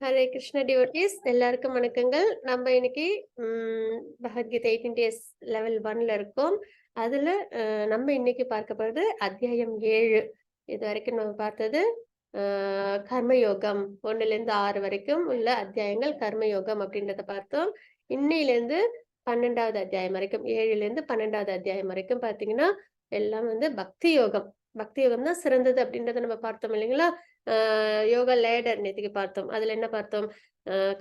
Hare Krishna devotees, எல்லாருக்கும் வணக்கங்கள். நம்ம இன்னைக்கு பகவத்கீதை 18 டேஸ் லெவல் 1ல இருக்கோம். அதுல நம்ம இன்னைக்கு பார்க்க போறது அத்தியாயம் 7. இது வரைக்கும் நம்ம பார்த்தது கர்மயோகம், 1ல இருந்து 6 வரைக்கும் உள்ள அத்தியாயங்கள் கர்மயோகம் அப்படின்றத பார்த்தோம். இன்னையிலேருந்து 12வது அத்தியாயம் வரைக்கும், 7ல இருந்து 12வது அத்தியாயம் வரைக்கும் பார்த்தீங்கன்னா எல்லாம் வந்து பக்தி யோகம். பக்தி யோகம் தான் சிறந்தது அப்படின்றத நம்ம பார்த்தோம் இல்லைங்களா? யோகா லேடர் நேற்றுக்கு பார்த்தோம். அதுல என்ன பார்த்தோம்?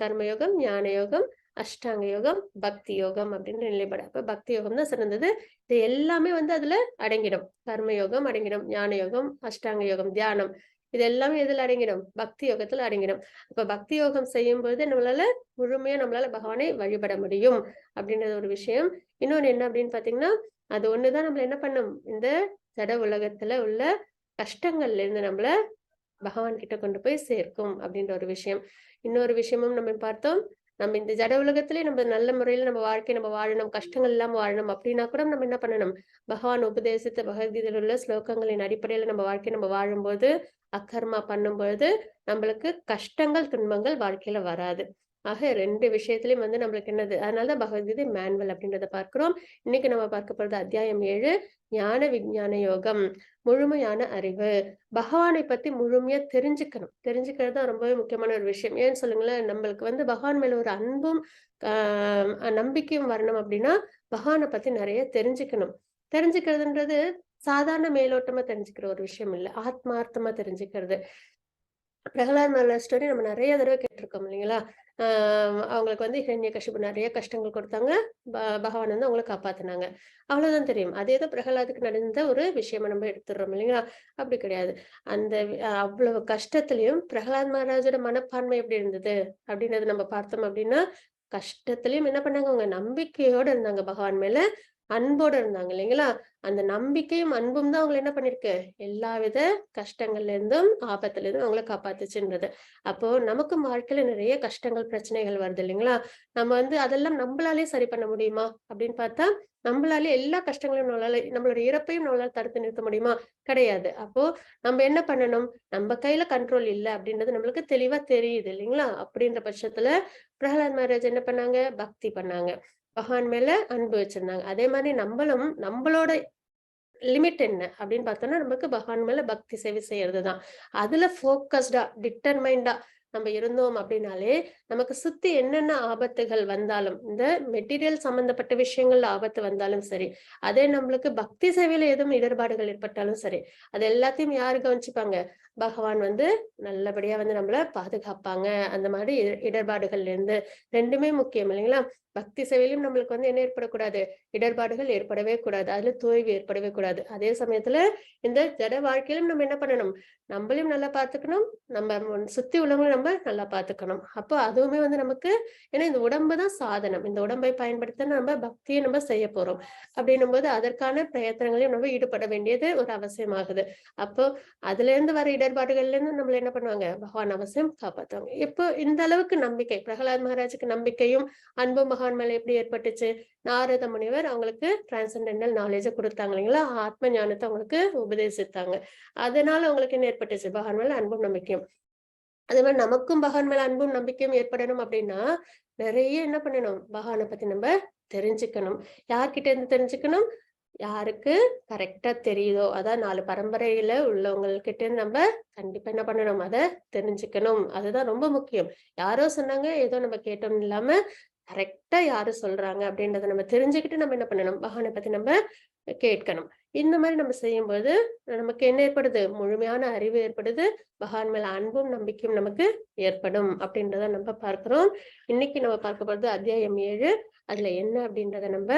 கர்மயோகம், ஞான யோகம், அஷ்டாங்க யோகம், பக்தி யோகம் அப்படின்ற நிலைப்பாடு. அப்ப பக்தி யோகம் தான் சிறந்தது. இது எல்லாமே வந்து அதுல அடங்கிடும். கர்மயோகம் அடங்கிடும், ஞான யோகம், அஷ்டாங்க யோகம், தியானம், இது எல்லாமே எதுல அடங்கிடும்? பக்தி யோகத்துல அடங்கிடும். அப்ப பக்தி யோகம் செய்யும் பொழுது நம்மளால முழுமையா நம்மளால பகவானை வழிபட முடியும் அப்படின்றது ஒரு விஷயம். இன்னொன்னு என்ன அப்படின்னு பாத்தீங்கன்னா, அது ஒண்ணுதான் நம்மள என்ன பண்ணும்? இந்த ஜட உலகத்துல உள்ள கஷ்டங்கள்ல இருந்து நம்மள பகவான் கிட்ட கொண்டு போய் சேர்க்கும் அப்படின்ற ஒரு விஷயம். இன்னொரு விஷயமும் நம்ம பார்த்தோம். நம்ம இந்த ஜட உலகத்திலே நம்ம நல்ல முறையில நம்ம வாழ்க்கை நம்ம வாழணும், கஷ்டங்கள் இல்லாம வாழணும் அப்படின்னா கூட நம்ம என்ன பண்ணணும்? பகவான் உபதேசித்த பகவத்கீதையில் உள்ள ஸ்லோகங்களின் அடிப்படையில நம்ம வாழ்க்கை நம்ம வாழும்போது, அக்கர்மா பண்ணும்பொழுது நம்மளுக்கு கஷ்டங்கள் துன்பங்கள் வாழ்க்கையில வராது. ஆக ரெண்டு விஷயத்திலயும் வந்து நம்மளுக்கு என்னது, அதனாலதான் பகவத்கீதை மேனுவல் அப்படின்றத பார்க்கிறோம். இன்னைக்கு நம்ம பார்க்க போறது அத்தியாயம் 7, ஞான விஞ்ஞான யோகம், முழுமையான அறிவு. பகவானை பத்தி முழுமையா தெரிஞ்சுக்கணும். தெரிஞ்சுக்கிறது தான் ரொம்பவே முக்கியமான ஒரு விஷயம். ஏன்னு சொல்லுங்களேன், நம்மளுக்கு வந்து பகவான் மேல ஒரு அன்பும் நம்பிக்கையும் வரணும் அப்படின்னா பகவானை பத்தி நிறைய தெரிஞ்சுக்கணும். தெரிஞ்சுக்கிறதுன்றது சாதாரண மேலோட்டமா தெரிஞ்சுக்கிற ஒரு விஷயம் இல்லை, ஆத்மார்த்தமா தெரிஞ்சுக்கிறது. பிரகலாத் மகாராஜ் ஸ்டோரி நம்ம நிறைய தடவை கேட்டிருக்கோம் இல்லைங்களா? அவங்களுக்கு வந்து ஹிரண்யகசிபு நிறைய கஷ்டங்கள் கொடுத்தாங்க. பகவான் வந்து அவங்களை காப்பாத்தினாங்க. அவ்வளவுதான் தெரியும். அதே தான் பிரகலாதுக்கு நடந்த ஒரு விஷயமா நம்ம எடுத்துடுறோம் இல்லைங்களா? அப்படி கிடையாது. அந்த அவ்வளவு கஷ்டத்திலையும் பிரகலாத் மகாராஜோட மனப்பான்மை எப்படி இருந்தது அப்படின்றத நம்ம பார்த்தோம் அப்படின்னா, கஷ்டத்திலையும் என்ன பண்ணாங்க? அவங்க நம்பிக்கையோட இருந்தாங்க, பகவான் மேல அன்போட இருந்தாங்க இல்லைங்களா? அந்த நம்பிக்கையும் அன்பும் தான் அவங்களை என்ன பண்ணிருக்கு? எல்லா வித கஷ்டங்கள்ல இருந்தும் ஆபத்துல இருந்தும் அவங்களை காப்பாத்துச்சுன்றது. அப்போ நமக்கும் வாழ்க்கையில நிறைய கஷ்டங்கள் பிரச்சனைகள் வருது இல்லைங்களா? நம்ம வந்து அதெல்லாம் நம்மளாலே சரி பண்ண முடியுமா அப்படின்னு பார்த்தா, நம்மளாலே எல்லா கஷ்டங்களையும் நம்மளால, நம்மளோட இறப்பையும் நம்மளால தடுத்து நிறுத்த முடியுமா? கிடையாது. அப்போ நம்ம என்ன பண்ணணும்? நம்ம கையில கண்ட்ரோல் இல்லை அப்படின்றது நம்மளுக்கு தெளிவா தெரியுது இல்லைங்களா? அப்படின்ற பட்சத்துல பிரகலாத் மகாராஜ் என்ன பண்ணாங்க? பக்தி பண்ணாங்க, பகவான் மேல அன்பு வச்சிருந்தாங்க. அதே மாதிரி நம்மளும் நம்மளோட லிமிட் என்ன அப்படின்னு பார்த்தோம்னா, நமக்கு பகவான் மேல பக்தி சேவை செய்யறதுதான். அதுல போக்கஸ்டா டிட்டர்மைண்டா நம்ம இருந்தோம் அப்படின்னாலே, நமக்கு சுத்தி என்னென்ன ஆபத்துகள் வந்தாலும், இந்த மெட்டீரியல் சம்பந்தப்பட்ட விஷயங்கள்ல ஆபத்து வந்தாலும் சரி, அதே நம்மளுக்கு பக்தி சேவையில எதுவும் இடர்பாடுகள் ஏற்பட்டாலும் சரி, அது எல்லாத்தையும் யாரு கவனிச்சுப்பாங்க? பகவான் வந்து நல்லபடியா வந்து நம்மள பாதுகாப்பாங்க. அந்த மாதிரி இடர்பாடுகள்ல இருந்து ரெண்டுமே முக்கியம் இல்லைங்களா? பக்தி சேவையிலும் நம்மளுக்கு வந்து என்ன ஏற்படக்கூடாது? இடர்பாடுகள் ஏற்படவே கூடாது, அதுல தோய்வு ஏற்படவே கூடாது. அதே சமயத்துல இந்த ஜட வாழ்க்கையிலும் நம்ம என்ன பண்ணணும்? நம்மளையும் நல்லா பாத்துக்கணும், நம்ம சுத்தி உள்ளவங்களும் நம்ம நல்லா பாத்துக்கணும். அப்போ அதுவுமே வந்து நமக்கு, ஏன்னா இந்த உடம்பு தான் சாதனம், இந்த உடம்பை பயன்படுத்த நம்ம பக்தியை நம்ம செய்ய போறோம் அப்படின்னும் போது அதற்கான பிரயத்தனங்களையும் நம்ம ஈடுபட வேண்டியது ஒரு அவசியமாகுது. அப்போ அதுல இருந்து வர இடர்பாடுகள்ல இருந்து நம்மள என்ன பண்ணுவாங்க? பகவான் அவசியம் காப்பாத்துவாங்க. இப்போ இந்த அளவுக்கு நம்பிக்கை பிரகலாத் மகாராஜுக்கு நம்பிக்கையும் அன்பும் பகவான் மேல எப்படி ஏற்பட்டுச்சு? நாரத முனிவர் அவங்களுக்கு டிரான்சென்டென்டல் நாலேஜை கொடுத்தாங்க இல்லைங்களா? ஆத்ம ஞானத்தை அவங்களுக்கு உபதேசித்தாங்க. அதனால அவங்களுக்கு என்ன ஏற்பட்டுச்சு? பகவான் மேல அன்பும் நம்பிக்கையும். அதே மாதிரி நமக்கும் பகவான் மேல அன்பும் நம்பிக்கையும் ஏற்படணும் அப்படின்னா நிறைய என்ன பண்ணணும்? பகவானை பத்தி நம்ம தெரிஞ்சுக்கணும். யார்கிட்ட இருந்து தெரிஞ்சுக்கணும்? யாருக்கு கரெக்டா தெரியுதோ, அதான் 4 பரம்பரையில உள்ளவங்ககிட்ட இருந்து நம்ம கண்டிப்பா என்ன பண்ணணும்? அதை தெரிஞ்சுக்கணும். அதுதான் ரொம்ப முக்கியம். யாரோ சொன்னாங்க ஏதோ நம்ம கேட்டோம் இல்லாம கரெக்டா யாரு சொல்றாங்க அப்படின்றத நம்ம தெரிஞ்சுக்கிட்டு நம்ம என்ன பண்ணணும்? பகவானை பத்தி நம்ம கேட்கணும். இந்த மாதிரி நம்ம செய்யும்போது நமக்கு என்ன ஏற்படுது? முழுமையான அறிவு ஏற்படுது, பகவான் மேல அன்பும் நம்பிக்கையும் நமக்கு ஏற்படும் அப்படின்றத நம்ம பார்க்கிறோம். இன்னைக்கு நம்ம பார்க்க போறது அத்தியாயம் 7. அதுல என்ன அப்படின்றத நம்ம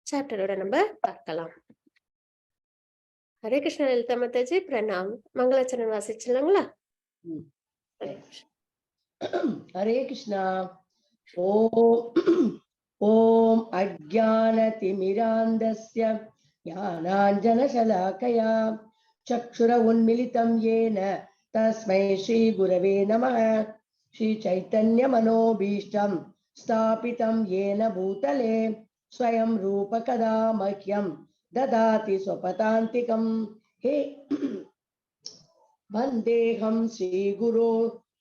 சாப்டரோட நம்ம பார்க்கலாம். ஹரே கிருஷ்ணா லலிதா மாதாஜி, பிரணாம். மங்களாச்சரண் வாசிச்சிடலாங்களா? ம். ஹரே கிருஷ்ணா. ஹரே கிருஷ்ணா. ஓம் ஓம் அஜ்ஞானதிமிராந்தஸ்ய ஞானாஞ்சனசலாக்கயா சக்ஷுர உன்மிலிதம் येन தஸ்மை ஸ்ரீ குரவே நமः. ஸ்ரீ சைத்தன்ய மனோபீஷ்டம் ஸ்தாபிதம் येन பூதலே ஸ்வயம் ரூப கதா மஹ்யம் ददाति स्वपदान्तिकम्. हे वन्देऽहं श्रीगुरो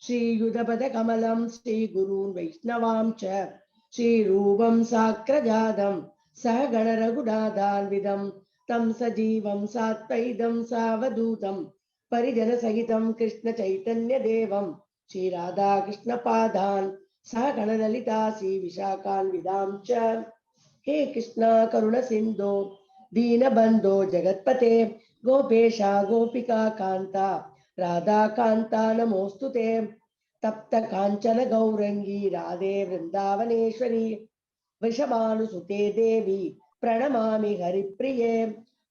श्रीयुधपदकमलं श्रीगुरून् वैष्णवां च श्रीरूपं साक्रजातं सहगणरघुनाथान्वितं तं सजीवं सात्वैदं सावधूतं परिजनसहितं कृष्णचैतन्यदेवं श्रीराधाकृष्णपादान् सहगणललिता श्रीविशाखान्विदां च। हे कृष्णा करुणसिन्धो दीनबन्धो जगत्पते गोपेशा गोपिका कान्ता राधाकान्ता नमोऽस्तु ते। तप्त काञ्चन गौरङ्गी राधे वृन्दावनेश्वरी वृषभानुसुते देवी प्रणमामि हरिप्रिये।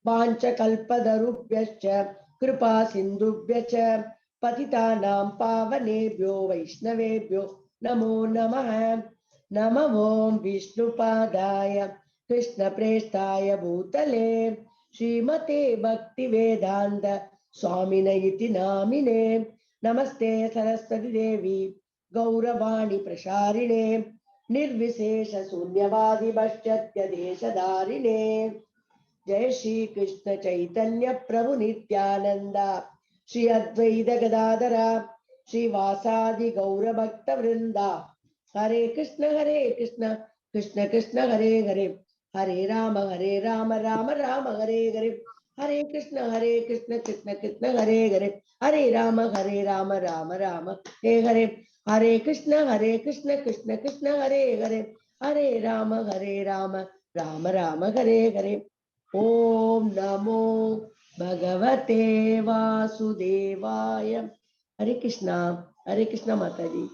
वाञ्छकल्पतरुभ्यश्च कृपा सिन्धुभ्यश्च पतितानां पावनेभ्यो वैष्णवेभ्यो नमो नमः। नमो ॐ विष्णुपादाय कृष्णप्रेष्ठाय भूतले श्रीमते भक्तिवेदान्त स्वामिन इति नामिने। नमस्ते सरस्वती देवी गौरवाणी प्रसारिणे निर्विशेष शून्यवादि पश्चात्य देशधारिणे। जय श्री कृष्ण चैतन्य प्रभु नित्यानंद श्री अद्वैत गदाधर श्रीवासादि गौरभक्त वृंद। हरे कृष्ण कृष्ण कृष्ण हरे हरे, हरे राम राम राम हरे हरे, हरे कृष्ण कृष्ण कृष्ण हरे हरे, हरे राम राम राम हरे हरे, हरे कृष्ण कृष्ण कृष्ण हरे हरे, हरे राम राम राम हरे हरे। ओम नमो भगवते वासुदेवाय। हरे कृष्णा माताजी।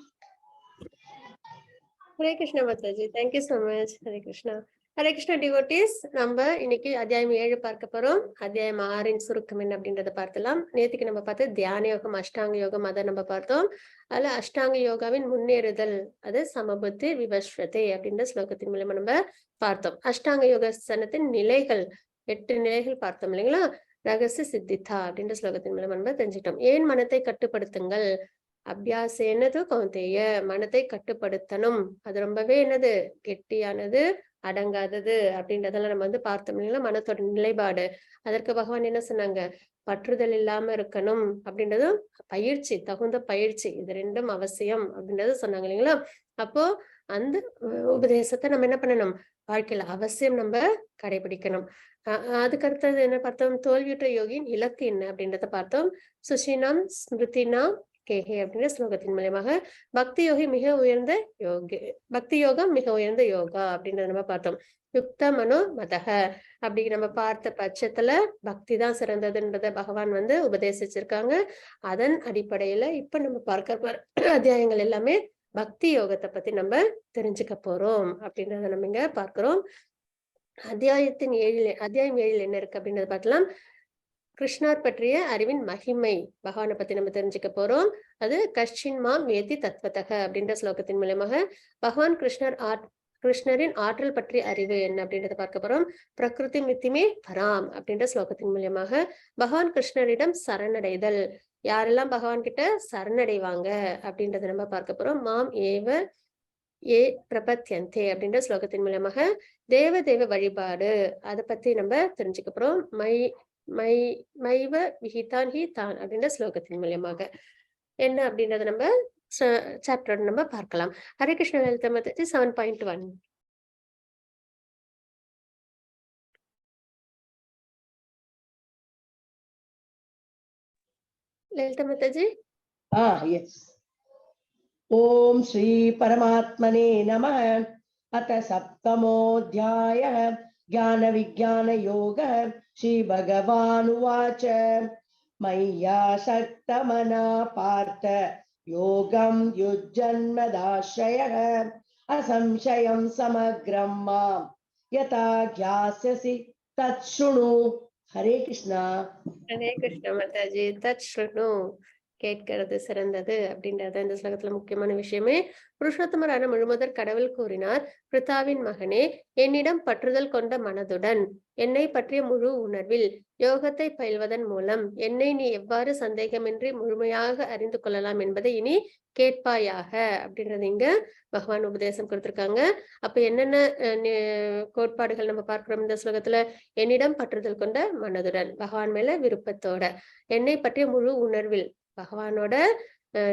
Hare Krishna Mataji, thank you so much. Hare Krishna. Hare Krishna devotees, நம்ம இன்னைக்கு அத்தியாயம் 7 பார்க்க போறோம். அத்தியாயம் 6 சுருக்கம் என்ன அப்படின்றத பார்த்தலாம். நேத்துக்கு நம்ம பார்த்து தியான யோகம், அஷ்டாங்க யோகம் அதை நம்ம பார்த்தோம். அதுல அஷ்டாங்க யோகாவின் முன்னேறுதல், அது சமபுத்தி விவஸ்வதே அப்படின்ற ஸ்லோகத்தின் மூலமா நம்ம பார்த்தோம். அஷ்டாங்க யோக சனத்தின் நிலைகள் 8 நிலைகள் பார்த்தோம் இல்லைங்களா. ரகசிய சித்திதா அப்படின்ற ஸ்லோகத்தின் மூலமா நம்ம தெரிஞ்சுக்கிட்டோம். ஏன் மனத்தை கட்டுப்படுத்துங்கள், அபியாசேனது கௌந்தேய, மனத்தை கட்டுப்படுத்தணும், அது ரொம்பவே என்னது கெட்டியானது, அடங்காதது அப்படின்றதெல்லாம் நம்ம வந்து பார்த்தோம் இல்லைங்களா. மனத்தோட நிலைப்பாடு, அதற்கு பகவான் என்ன சொன்னாங்க, பற்றுதல் இல்லாம இருக்கணும் அப்படின்றதும் பயிற்சி, தகுந்த பயிற்சி, இது ரெண்டும் அவசியம் அப்படின்றத சொன்னாங்க இல்லைங்களா. அப்போ அந்த உபதேசத்தை நம்ம என்ன பண்ணணும், வாழ்க்கையில அவசியம் நம்ம கடைபிடிக்கணும். அதுக்கு அடுத்தது என்ன பார்த்தோம், தோல்வியுற்ற யோகியின் இலக்கு என்ன அப்படின்றத பார்த்தோம். சுஷினாம் ஸ்மிருதினாம் கேஹே அப்படின்ற ஸ்லோகத்தின் மூலியமாக பக்தி யோகி மிக உயர்ந்த யோகி, பக்தி யோகம் மிக உயர்ந்த யோகா அப்படின்றத நம்ம பார்த்தோம். யுக்த மனோ மதக அப்படி நம்ம பார்த்த பட்சத்துல பக்தி தான் சிறந்ததுன்றத பகவான் வந்து உபதேசிச்சிருக்காங்க. அதன் அடிப்படையில இப்ப நம்ம பார்க்க அத்தியாயங்கள் எல்லாமே பக்தி யோகத்தை பத்தி நம்ம தெரிஞ்சுக்க போறோம் அப்படின்றத நம்ம இங்க பார்க்கிறோம். அத்தியாயத்தின் 7, அத்தியாயம் 7 என்ன இருக்கு அப்படின்றத பார்க்கலாம். கிருஷ்ணர் பற்றிய அறிவின் மகிமை, பகவானை பத்தி நம்ம தெரிஞ்சுக்க போறோம். அது கஷ்டின் மாம் வேதி தத்வதக அப்படின்ற ஸ்லோகத்தின் மூலமாக பகவான் கிருஷ்ணரின் ஆற்றல் பற்றிய அறிவு என்ன அப்படின்றத பார்க்க போறோம். பிரகிருதி மித்திமே பராம் அப்படின்ற ஸ்லோகத்தின் மூலியமாக பகவான் கிருஷ்ணரிடம் சரணடைதல், யாரெல்லாம் பகவான் கிட்ட சரணடைவாங்க அப்படின்றத நம்ம பார்க்க போறோம். மாம் ஏவ ஏ பிரபத்யந்தே அப்படின்ற ஸ்லோகத்தின் மூலமாக தேவ தேவ வழிபாடு அதை பத்தி நம்ம தெரிஞ்சுக்க போறோம். My my மைவ விஹிதான் he தான் அப்படின்ற ஸ்லோகத்தின் மூலியமாக என்ன அப்படின்றத நம்ம சாப்டர் நம்ம பார்க்கலாம். ஹரே கிருஷ்ண லலிதா மாதாஜி 7.1. லலிதா மாதாஜி. எஸ். ஓம் ஸ்ரீ பரமாத்மனே நம. அத சப்தமோத்யாய ज्ञान विज्ञान योग। श्री भगवानुवाच मय्यासक्तमना पार्थ योगं युज्जन्मदाश्रयः असंशयं समग्रं मां यथा ज्ञास्यसि तत् शृणु। हरे कृष्णा. ஹரே கிருஷ்ண மாதாஜி. தத் ஸ்ருணு, கேட்கிறது சிறந்தது அப்படின்றத இந்த ஸ்லோகத்துல முக்கியமான விஷயமே. புருஷோத்தமரான முழுமுதற் கடவுள் கூறினார், பிருத்தாவின் மகனே, என்னிடம் பற்றுதல் கொண்ட மனதுடன் என்னை பற்றிய முழு உணர்வில் யோகத்தை பயில்வதன் மூலம் என்னை நீ எவ்வாறு சந்தேகமின்றி முழுமையாக அறிந்து கொள்ளலாம் என்பதை இனி கேட்பாயாக அப்படின்றது இங்க பகவான் உபதேசம் கொடுத்திருக்காங்க. அப்ப என்னென்ன கோட்பாடுகள் நம்ம பார்க்கிறோம் இந்த ஸ்லோகத்துல? என்னிடம் பற்றுதல் கொண்ட மனதுடன், பகவான் மேல விருப்பத்தோட, என்னை பற்றிய முழு உணர்வில், பகவானோட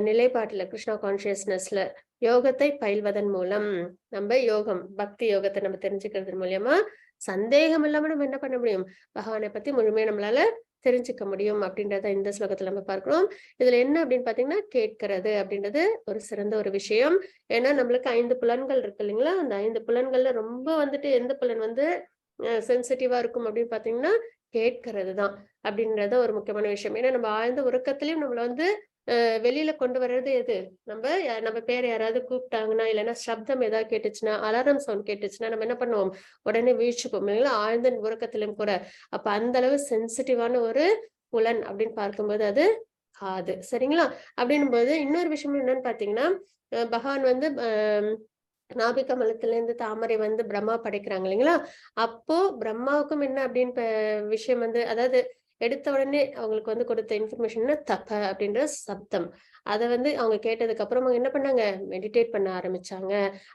நிலைப்பாட்டுல கிருஷ்ணா கான்சியஸ்னஸ்ல யோகத்தை பயில்வதன் மூலம், நம்ம யோகம் பக்தி யோகத்தை நம்ம தெரிஞ்சுக்கிறது மூலியமா சந்தேகம் இல்லாம நம்ம என்ன பண்ண முடியும், பகவானை பத்தி முழுமையா நம்மளால தெரிஞ்சுக்க முடியும் அப்படின்றத இந்த ஸ்லோகத்துல நம்ம பார்க்கிறோம். இதுல என்ன அப்படின்னு பாத்தீங்கன்னா, கேட்கிறது அப்படின்றது ஒரு சிறந்த ஒரு விஷயம். ஏன்னா நம்மளுக்கு 5 புலன்கள் இருக்கு இல்லைங்களா? அந்த 5 புலன்கள்ல ரொம்ப வந்துட்டு எந்த புலன் வந்து சென்சிட்டிவா இருக்கும் அப்படின்னு பாத்தீங்கன்னா கேட்கிறது தான் அப்படின்றத ஒரு முக்கியமான விஷயம். ஏன்னா நம்ம ஆழ்ந்த உறக்கத்திலையும் நம்மள வந்து வெளியில கொண்டு வர்றது எது, நம்ம நம்ம பேர் யாராவது கூப்பிட்டாங்கன்னா, இல்லைன்னா சப்தம் ஏதாவது கேட்டுச்சுன்னா, அலாரம் சவுண்ட் கேட்டுச்சுன்னா நம்ம என்ன பண்ணுவோம், உடனே வீழ்ச்சிப்போம் இல்லைங்களா? ஆழ்ந்த உறக்கத்திலும் கூட. அப்ப அந்த அளவு சென்சிட்டிவான ஒரு புலன் அப்படின்னு பார்க்கும்போது அது காது, சரிங்களா? அப்படின்னும் போது இன்னொரு விஷயம் என்னன்னு பாத்தீங்கன்னா, பகவான் வந்து நாபிக்கமலத்துல இருந்து தாமரை வந்து பிரம்மா படைக்கிறாங்க இல்லைங்களா? அப்போ பிரம்மாவுக்கும் என்ன அப்படின்னு விஷயம் வந்து, அதாவது எடுத்த உடனே அவங்களுக்கு வந்து கொடுத்த இன்ஃபர்மேஷன் தப்ப அப்படின்ற சப்தம். அதை வந்து அவங்க கேட்டதுக்கு அப்புறம் அவங்க என்ன பண்ணாங்க, மெடிடேட் பண்ண ஆரம்பிச்சாங்க.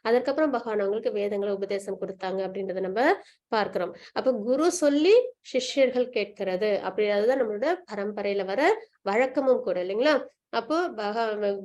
அதற்கப்புறம் பகவான் அவங்களுக்கு வேதங்களை உபதேசம் கொடுத்தாங்க அப்படின்றத நம்ம பார்க்கிறோம். அப்ப குரு சொல்லி சிஷ்யர்கள் கேட்கிறது அப்படி, அதுதான் நம்மளோட பரம்பரையில வர வழக்கமும் கூட இல்லைங்களா? அப்போ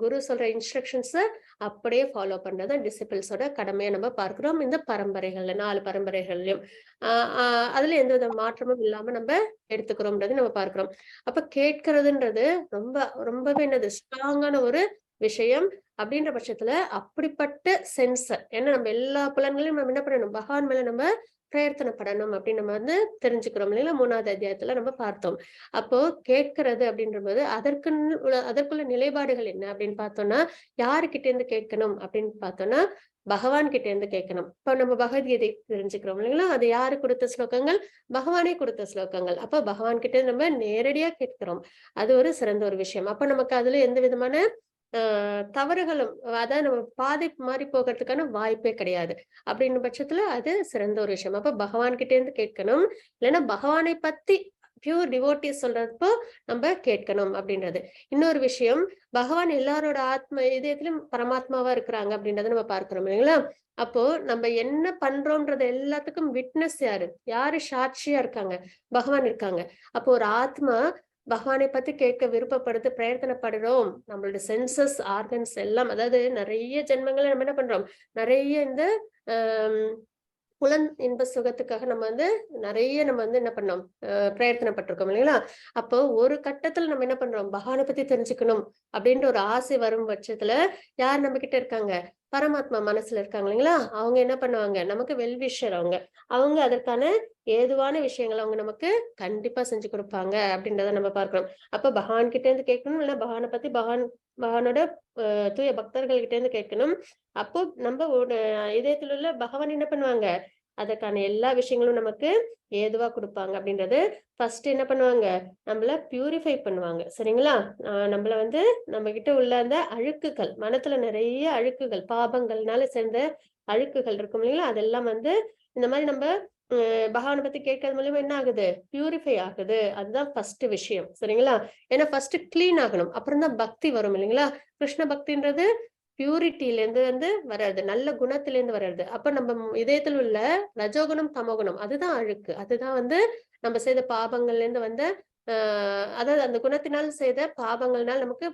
குரு சொல்ற இன்ஸ்ட்ரக்ஷன்ஸை அப்படியே ஃபாலோ பண்றதுதான் டிசிபிள்ஸோட கடமையை நம்ம பார்க்கிறோம் இந்த பரம்பரைகள்ல, 4 பரம்பரைகள்லயும். ஆஹ் ஆஹ் அதுல எந்த வித மாற்றமும் இல்லாம நம்ம எடுத்துக்கிறோம்ன்றது நம்ம பார்க்கிறோம். அப்ப கேட்கிறதுன்றது ரொம்ப ரொம்பவே என்னது ஸ்ட்ராங்கான ஒரு விஷயம் அப்படின்ற பட்சத்துல அப்படிப்பட்ட சென்சர், ஏன்னா நம்ம எல்லா புலன்களையும் நம்ம என்ன பண்ணணும், பகவான் மேல நம்ம பிரயத்தனப்படணும் அப்படின்னு நம்ம வந்து தெரிஞ்சுக்கிறோம் இல்லைங்களா? 3வது அத்தியாயத்துல நம்ம பார்த்தோம். அப்போ கேட்கிறது அப்படின்ற போது அதற்குள்ள நிலைப்பாடுகள் என்ன அப்படின்னு பார்த்தோம்னா, யாருக்கிட்ட இருந்து கேட்கணும் அப்படின்னு பார்த்தோம்னா பகவான் கிட்ட இருந்து கேட்கணும். இப்ப நம்ம பகவத்கீதை தெரிஞ்சுக்கிறோம் இல்லைங்களா? அது யாரு கொடுத்த ஸ்லோகங்கள், பகவானே கொடுத்த ஸ்லோகங்கள். அப்ப பகவான் கிட்ட நம்ம நேரடியா கேட்கிறோம், அது ஒரு சிறந்த ஒரு விஷயம். அப்ப நமக்கு அதுல எந்த விதமான தவறுகளும், அதாவது நம்ம பாதை மாறி போகிறதுக்கான வாய்ப்பே கிடையாது. அப்படின்ற பட்சத்துல அது சிறந்த ஒரு விஷயம். அப்ப பகவான் கிட்ட இருந்து கேட்கணும், இல்லைன்னா பகவானை பத்தி பியூர் டிவோட்டி சொல்றப்போ நம்ம கேட்கணும் அப்படின்றது. இன்னொரு விஷயம், பகவான் எல்லாரோட ஆத்ம இதயத்திலும் பரமாத்மாவா இருக்கிறாங்க அப்படின்றத நம்ம பார்க்கிறோம் இல்லைங்களா? அப்போ நம்ம என்ன பண்றோம்ன்றது எல்லாத்துக்கும் விட்னஸ் யாரு, யாரு சாட்சியா இருக்காங்க, பகவான் இருக்காங்க. அப்போ ஒரு ஆத்மா பகவானை பத்தி கேட்க விருப்பப்படுது, பிரயத்தனப்படுறோம், நம்மளோட சென்சஸ் ஆர்கன்ஸ் எல்லாம், அதாவது நிறைய ஜென்மங்களை நம்ம என்ன பண்றோம், நிறைய இந்த புலன் இன்ப சுகத்துக்காக நம்ம வந்து நிறைய நம்ம வந்து என்ன பண்ணோம், பிரயத்தனப்பட்டிருக்கோம் இல்லைங்களா? அப்போ ஒரு கட்டத்துல நம்ம என்ன பண்றோம், பகவானை பத்தி தெரிஞ்சுக்கணும் அப்படின்ற ஒரு ஆசை வரும் பட்சத்துல யார் நம்ம கிட்ட இருக்காங்க, பரமாத்மா மனசுல இருக்காங்க இல்லைங்களா? அவங்க என்ன பண்ணுவாங்க, நமக்கு வெல்விஷர் அவங்க, அவங்க அதற்கான ஏதுவான விஷயங்களை அவங்க நமக்கு கண்டிப்பா செஞ்சு கொடுப்பாங்க அப்படின்றத நம்ம பார்க்கிறோம். அப்ப பகவான் கிட்ட இருந்து கேட்கணும், இல்லைன்னா பகவானை பத்தி பகவானோட தூய பக்தர்கள் கிட்ட இருந்து கேட்கணும். அப்போ நம்ம ஒரு இதயத்துல உள்ள பகவான் என்ன பண்ணுவாங்க, அதற்கான எல்லா விஷயங்களும் நமக்கு ஏதுவா கொடுப்பாங்க அப்படின்றது. ஃபர்ஸ்ட் என்ன பண்ணுவாங்க, நம்மள பியூரிஃபை பண்ணுவாங்க, சரிங்களா? நம்மள வந்து நம்ம கிட்ட உள்ள அந்த அழுக்குகள், மனத்துல நிறைய அழுக்குகள், பாபங்கள்னால சேர்ந்த அழுக்குகள் இருக்கும் இல்லைங்களா? அதெல்லாம் வந்து இந்த மாதிரி நம்ம பகவானை பத்தி கேட்கறது மூலியமா என்ன ஆகுது, பியூரிஃபை ஆகுது. அதுதான் ஃபர்ஸ்ட் விஷயம், சரிங்களா? ஏன்னா ஃபர்ஸ்ட் கிளீன் ஆகணும், அப்புறம் தான் பக்தி வரும் இல்லைங்களா? கிருஷ்ண பக்தின்றது பியூரிட்டில இருந்து வந்து வர்றது, நல்ல குணத்தில இருந்து வர்றது. அப்ப நம்ம இதயத்தில் உள்ள ரஜோகுணம் தமோகுணம் அதுதான் அழுக்கு, அதுதான் வந்து நம்ம செய்த பாபங்கள்ல இருந்து வந்த அதாவது அந்த குணத்தினால் செய்த பாபங்கள்னால் நமக்கு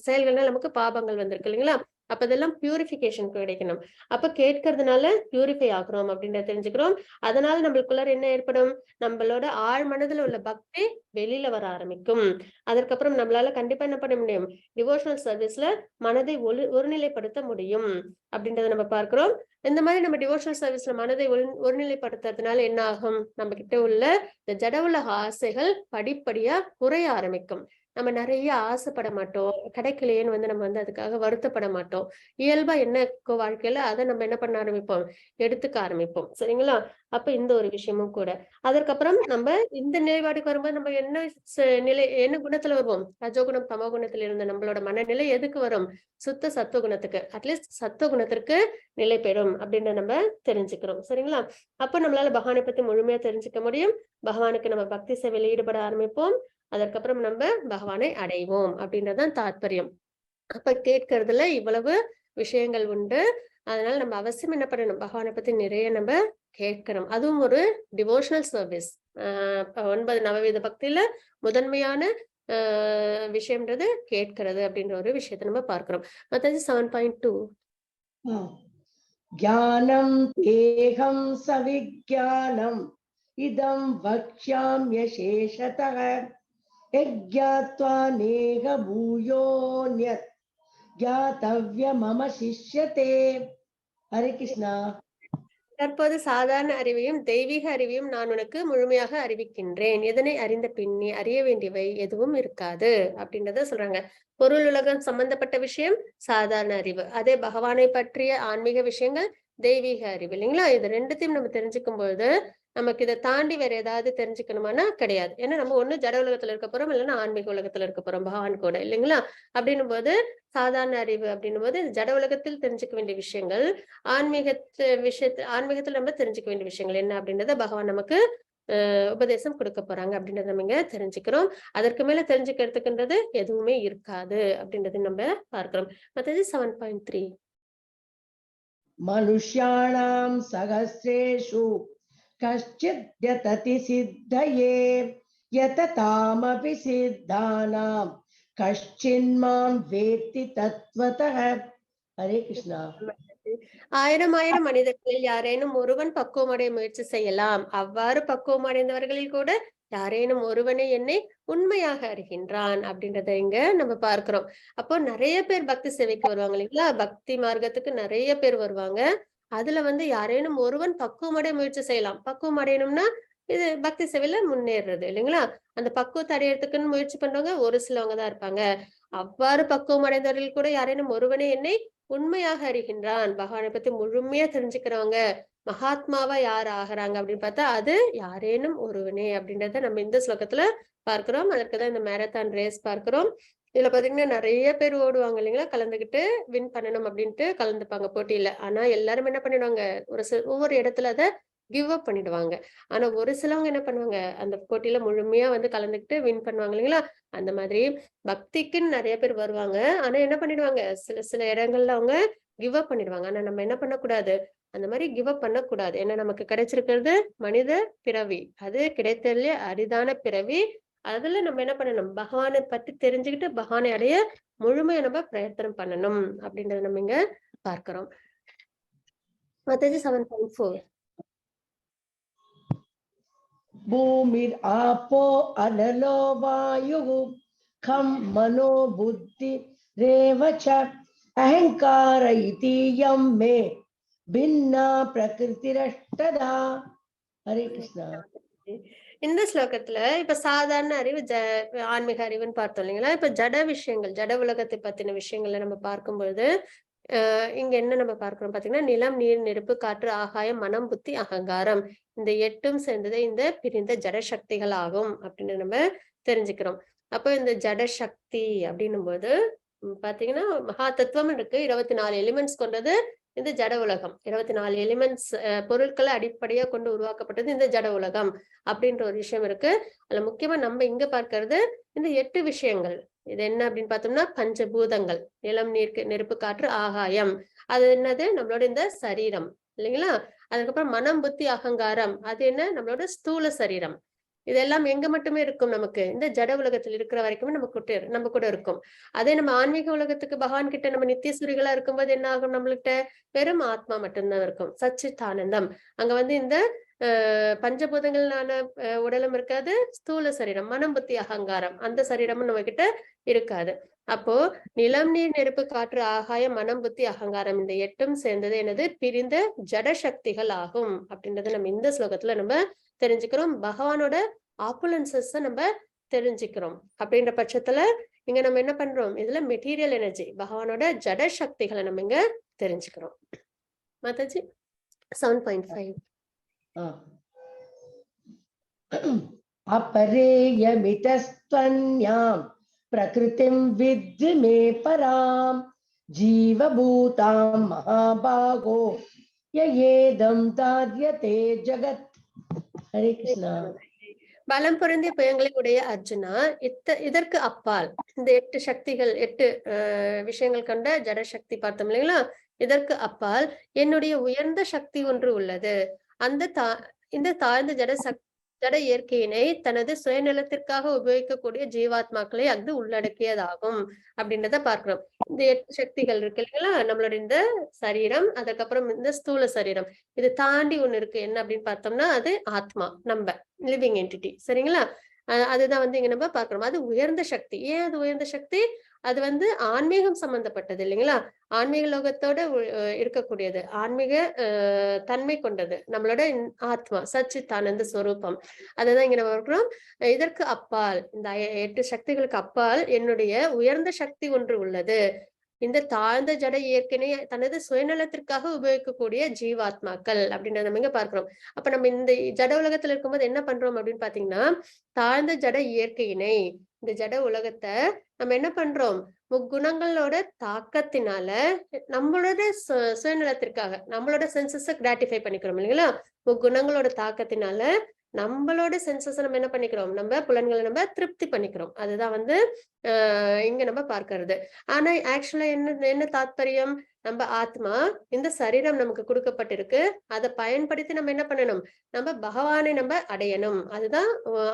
செயல்கள்னால் நமக்கு பாபங்கள் வந்திருக்கு இல்லைங்களா? அப்ப இதெல்லாம் பியூரிஃபிகேஷன் கிடைக்கணும். அப்ப கேட்கறதுனால பியூரிஃபை ஆகுறோம் அப்படின்றத தெரிஞ்சுக்கிறோம். அதனால நம்மளுக்குள்ளார என்ன ஏற்படும், நம்மளோட ஆழ் மனதுல உள்ள பக்தி வெளியில வர ஆரம்பிக்கும். அதற்கப்புறம் நம்மளால கண்டிப்பா என்ன பண்ண முடியும், டிவோஷனல் சர்வீஸ்ல மனதை ஒருநிலைப்படுத்த முடியும் அப்படின்றத நம்ம பார்க்கிறோம். இந்த மாதிரி நம்ம டிவோஷனல் சர்வீஸ்ல மனதை ஒருநிலைப்படுத்துறதுனால என்ன ஆகும், நம்ம கிட்ட உள்ள இந்த ஜட உலக ஆசைகள் படிப்படியா குறைய ஆரம்பிக்கும். நம்ம நிறைய ஆசைப்பட மாட்டோம், கிடைக்கலையேன்னு வந்து நம்ம வந்து அதுக்காக வருத்தப்பட மாட்டோம். இயல்பா என்ன இருக்கோ வாழ்க்கையில அதை நம்ம என்ன பண்ண ஆரம்பிப்போம், எடுத்துக்க ஆரம்பிப்போம், சரிங்களா? அப்ப இந்த ஒரு விஷயமும் கூட. அதற்கப்புறம் நம்ம இந்த நிலைப்பாடுக்கு வரும்போது நம்ம என்ன நிலை, என்ன குணத்துல வருவோம், ரஜோகுணம் தமோகுணத்துல இருந்த நம்மளோட மனநிலை எதுக்கு வரும், சுத்த சத்துவகுணத்துக்கு, அட்லீஸ்ட் சத்துவகுணத்திற்கு நிலை பெறும் அப்படின்னு நம்ம தெரிஞ்சுக்கிறோம், சரிங்களா? அப்ப நம்மளால பகவானை பத்தி முழுமையா தெரிஞ்சுக்க முடியும். பகவானுக்கு நம்ம பக்தி சேவையில ஈடுபட ஆரம்பிப்போம். அதற்கப்புறம் நம்ம பகவானை அடைவோம் அப்படின்றதான் தாத்பரியம். அப்ப கேட்கறதுல இவ்வளவு விஷயங்கள் உண்டு. அதனால நம்ம அவசியம் என்ன பண்ணணும், பகவானை பத்தி நிறைய நம்ம கேட்கணும். அதுவும் ஒரு டிவோஷனல் சர்வீஸ். 9 நவவித பக்தியில முதன்மையான விஷயம்ன்றது கேட்கிறது அப்படின்ற ஒரு விஷயத்தை நம்ம பார்க்கிறோம். மற்றது 7.2. ज्ञानं तेऽहं सविज्ञानम् इदं वक्ष्याम्यशेषतः यज्ञात्वा नेह भूयोऽन्यत् ज्ञातव्यमवशिष्यते. ஹரே கிருஷ்ணா. தற்போது சாதாரண அறிவையும் தெய்வீக அறிவையும் நான் உனக்கு முழுமையாக அறிவிக்கின்றேன். இதனை அறிந்த பின்னே அறிய வேண்டியவை எதுவும் இருக்காது அப்படின்றத சொல்றாங்க. பொருள் உலகம் சம்பந்தப்பட்ட விஷயம் சாதாரண அறிவு, அதே பகவானை பற்றிய ஆன்மீக விஷயங்கள் தெய்வீக அறிவு இல்லைங்களா? இது ரெண்டுத்தையும் நம்ம தெரிஞ்சுக்கும் பொழுது நமக்கு இதை தாண்டி வேற ஏதாவது தெரிஞ்சுக்கணுமானா கிடையாது. ஏன்னா நம்ம ஒண்ணு ஜட உலகத்துல இருக்க போறோம், இல்லைன்னா ஆன்மீக உலகத்துல இருக்க போறோம் பகவான் கூட இல்லைங்களா? அப்படின்னும் போது சாதாரண அறிவு அப்படின்னும் போது ஜட உலகத்தில் தெரிஞ்சுக்க வேண்டிய விஷயங்கள், ஆன்மீகத்து விஷயத்து ஆன்மீகத்துல நம்ம தெரிஞ்சுக்க வேண்டிய விஷயங்கள் என்ன அப்படின்றத பகவான் நமக்கு உபதேசம் கொடுக்க போறாங்க அப்படின்றத நம்ம இங்க தெரிஞ்சுக்கிறோம். அதற்கு மேல தெரிஞ்சுக்கிறதுக்குன்றது எதுவுமே இருக்காது அப்படின்றத நம்ம பார்க்கிறோம். மற்றது 7.3. மனுஷ்யாணாம் சகஸ்ரேஷு கஷ்சித் யததி சித்தயே யததாமபி சித்தானாம் கஷ்சின்மாம் வேத்தி தத்வதः. ஹரே கிருஷ்ணா. ஆயிரம் ஆயிரம் மனிதர்களில் யாரேனும் ஒருவன் பக்குவமடைய முயற்சி செய்யலாம். அவ்வாறு பக்குவம் அடைந்தவர்களில் கூட யாரேனும் ஒருவனை என்னை உண்மையாக அறிகின்றான் அப்படின்றத இங்க நம்ம பார்க்கிறோம். அப்போ நிறைய பேர் பக்தி சேவைக்கு வருவாங்க இல்லைங்களா? பக்தி மார்க்கத்துக்கு நிறைய பேர் வருவாங்க. அதுல யாரேனும் ஒருவன் பக்குவம் அடைய முயற்சி செய்யலாம். பக்குவம் அடையணும்னா இது பக்தி சேவையில முன்னேறுறது இல்லைங்களா? அந்த பக்குவத்தை அடையறதுக்குன்னு முயற்சி பண்றவங்க ஒரு சிலவங்க தான் இருப்பாங்க. அவ்வாறு பக்குவம் அடைந்தவர்கள் கூட யாரேனும் ஒருவனை என்னை உண்மையாக அறிகின்றான். பகவானை பத்தி முழுமையா தெரிஞ்சுக்கிறவங்க மகாத்மாவா யார் ஆகுறாங்க அப்படின்னு பார்த்தா அது யாரேனும் ஒருவனே அப்படின்றத நம்ம இந்த ஸ்லோகத்துல பார்க்கிறோம். அதற்குதான் இந்த மேரத்தான் ரேஸ் பார்க்கிறோம். இதுல பாத்தீங்கன்னா நிறைய பேர் ஓடுவாங்க இல்லைங்களா? கலந்துகிட்டு வின் பண்ணணும் அப்படின்ட்டு கலந்துப்பாங்க போட்டியில. ஆனா எல்லாரும் என்ன பண்ணிடுவாங்க, ஒரு சில ஒவ்வொரு இடத்துல அதை கிவ் அப் பண்ணிடுவாங்க. ஆனா ஒரு சிலவங்க என்ன பண்ணுவாங்க, அந்த போட்டியில முழுமையா கலந்துக்கிட்டு வின் பண்ணுவாங்க இல்லைங்களா? அந்த மாதிரி பக்திக்குன்னு நிறைய பேர் வருவாங்க. ஆனா என்ன பண்ணிடுவாங்க, சில சில இடங்கள்ல அவங்க கிவ் அப் பண்ணிடுவாங்க. ஆனா நம்ம என்ன பண்ணக்கூடாது, அந்த மாதிரி கிவ் அப் பண்ணக்கூடாது. ஏன்னா நமக்கு கிடைச்சிருக்கிறது மனித பிறவி, அது கிடைத்ததுலயே அரிதான பிறவி. அதுல நம்ம என்ன பண்ணணும், பகவானை பத்தி தெரிஞ்சுக்கிட்டு பகவானை அடைய முழுமையா நம்ம பிரயத்தனம் பண்ணணும் அப்படின்றத நம்ம இங்க பார்க்கிறோம். மத்தது 7.4. பூமிர் ஆப்போ அனலோ வாயு கம் மனோ புத்தி ரேவச்ச அகங்கார இதியம் மே பின்னா பிரகிருதிரஷ்டதா. ஹரே கிருஷ்ணா. இந்த ஸ்லோகத்துல இப்ப சாதாரண அறிவு ஆன்மீக அறிவுன்னு பார்த்தோம் இல்லைங்களா? இப்ப ஜட விஷயங்கள், ஜட உலகத்தை பத்தின விஷயங்களை நம்ம பார்க்கும்பொழுது இங்க என்ன நம்ம பார்க்கிறோம் பாத்தீங்கன்னா, நிலம், நீர், நெருப்பு, காற்று, ஆகாயம், மனம், புத்தி, அகங்காரம், இந்த எட்டும் சேர்ந்ததே இந்த பிரிந்த ஜட சக்திகள் ஆகும் அப்படின்னு நம்ம தெரிஞ்சுக்கிறோம். அப்போ இந்த ஜட சக்தி அப்படின்னும் போது பாத்தீங்கன்னா மகா தத்துவம் இருக்கு. 24 எலிமெண்ட்ஸ் கொண்டது இந்த ஜட உலகம். 24 எலிமெண்ட்ஸ் பொருட்களை அடிப்படையா கொண்டு உருவாக்கப்பட்டது இந்த ஜட உலகம் அப்படின்ற ஒரு விஷயம் இருக்கு. அதுல முக்கியமா நம்ம இங்க பார்க்கிறது இந்த 8 விஷயங்கள். இது என்ன அப்படின்னு பார்த்தோம்னா பஞ்சபூதங்கள், நிலம், நீர், நெருப்பு, காற்று, ஆகாயம். அது என்னது, நம்மளோட இந்த சரீரம் இல்லைங்களா? அதுக்கப்புறம் மனம், புத்தி, அகங்காரம், அது என்ன, நம்மளோட ஸ்தூல சரீரம். இதெல்லாம் எங்க மட்டுமே இருக்கும், நமக்கு இந்த ஜட உலகத்தில் இருக்கிற வரைக்குமே நம்ம கூட இருக்கும். அதே நம்ம ஆன்மீக உலகத்துக்கு பகவான் கிட்ட நம்ம நித்திய சூரிகளா இருக்கும்போது என்ன ஆகும், நம்மள்கிட்ட வெறும் ஆத்மா மட்டும்தான் இருக்கும், சச்சித் ஆனந்தம். அங்க இந்த பஞ்சபூதங்களான உடலும் இருக்காது, ஸ்தூல சரீரம், மனம், புத்தி, அகங்காரம், அந்த சரீரமும் நம்ம கிட்ட இருக்காது. அப்போ நிலம், நீர், நெருப்பு, காற்று, ஆகாயம், மனம், புத்தி, அகங்காரம், இந்த 8 சேர்ந்தது எனது பிரிந்த ஜட சக்திகள் ஆகும் அப்படின்றத நம்ம இந்த ஸ்லோகத்துல நம்ம தெரிஞ்சுக்கிறோம். பகவானோட ஆப்புலன்சஸ் நம்ம தெரிஞ்சுக்கிறோம். அப்படின்ற பட்சத்துல இங்க நம்ம என்ன பண்றோம், இதுல மெட்டீரியல் எனர்ஜி, பகவானோட ஜட சக்திகளை நம்ம இங்க தெரிஞ்சுக்கிறோம். மாதாஜி 7.5. அபரேயமிதஸ்த்வன்யாம் பிரகிருதிம் வித்தி மே பராம் ஜீவபூதாம் மகாபாகோ யயேதம் தாரியதே ஜகத். ஹரே கிருஷ்ணா. பலம் பொருந்திய புயங்களை உடைய அர்ஜுனா, இதற்கு அப்பால் இந்த 8 சக்திகள், 8 விஷயங்கள் கொண்ட ஜட சக்தி பார்த்தோம் இல்லைங்களா? இதற்கு அப்பால் என்னுடைய உயர்ந்த சக்தி ஒன்று உள்ளது. இந்த தாழ்ந்த ஜட ஜட இயற்கையினை தனது சுயநலத்திற்காக உபயோகிக்கக்கூடிய ஜீவாத்மாக்களை அது உள்ளடக்கியதாகும் அப்படின்றத பார்க்கிறோம். இந்த 8 சக்திகள் இருக்கு இல்லைங்களா? நம்மளோட இந்த சரீரம், அதுக்கப்புறம் இந்த ஸ்தூல சரீரம், இது தாண்டி ஒண்ணு இருக்கு. என்ன அப்படின்னு பார்த்தோம்னா அது ஆத்மா, நம்ம லிவிங் என்டிட்டி, சரிங்களா? அதுதான் வந்து இங்க நம்ம பார்க்கிறோம். அது உயர்ந்த சக்தி. ஏன் அது உயர்ந்த சக்தி? அது வந்து ஆன்மீகம் சம்பந்தப்பட்டது இல்லைங்களா? ஆன்மீக லோகத்தோட இருக்கக்கூடியது, ஆன்மீக தன்மை கொண்டது நம்மளோட ஆத்மா, சச்சித்தானந்த ஸ்வரூபம். அதுதான் இங்க நம்ம இருக்கிறோம். இதற்கு அப்பால், இந்த 8 சக்திகளுக்கு அப்பால் என்னுடைய உயர்ந்த சக்தி ஒன்று உள்ளது. இந்த தாழ்ந்த ஜட இயற்கையை தனது சுயநலத்திற்காக உபயோகிக்கக்கூடிய ஜீவாத்மாக்கள் அப்படின்றத நம்ம இங்க பார்க்கிறோம். அப்ப நம்ம இந்த ஜட உலகத்துல இருக்கும்போது என்ன பண்றோம் அப்படின்னு பாத்தீங்கன்னா, தாழ்ந்த ஜட இயற்கையினை, இந்த ஜட உலகத்தை நம்ம என்ன பண்றோம்? முக்குணங்களோட தாக்கத்தினால நம்மளோட சுயநலத்திற்காக நம்மளோட சென்சஸை கிராட்டிஃபை பண்ணிக்கிறோம் இல்லைங்களா? முக்குணங்களோட தாக்கத்தினால நம்மளோட சென்சஸை நம்ம என்ன பண்ணிக்கிறோம்? நம்ம புலன்களை நம்ம திருப்தி பண்ணிக்கிறோம். அதுதான் வந்து இங்க நம்ம பார்க்கிறது. ஆனா ஆக்சுவலா என்ன என்ன தாத்பரியம்? நம்ம ஆத்மா, இந்த சரீரம் நமக்கு கொடுக்கப்பட்டிருக்கு, அதை பயன்படுத்தி நம்ம என்ன பண்ணணும்? நம்ம பகவானை நம்ம அடையணும். அதுதான்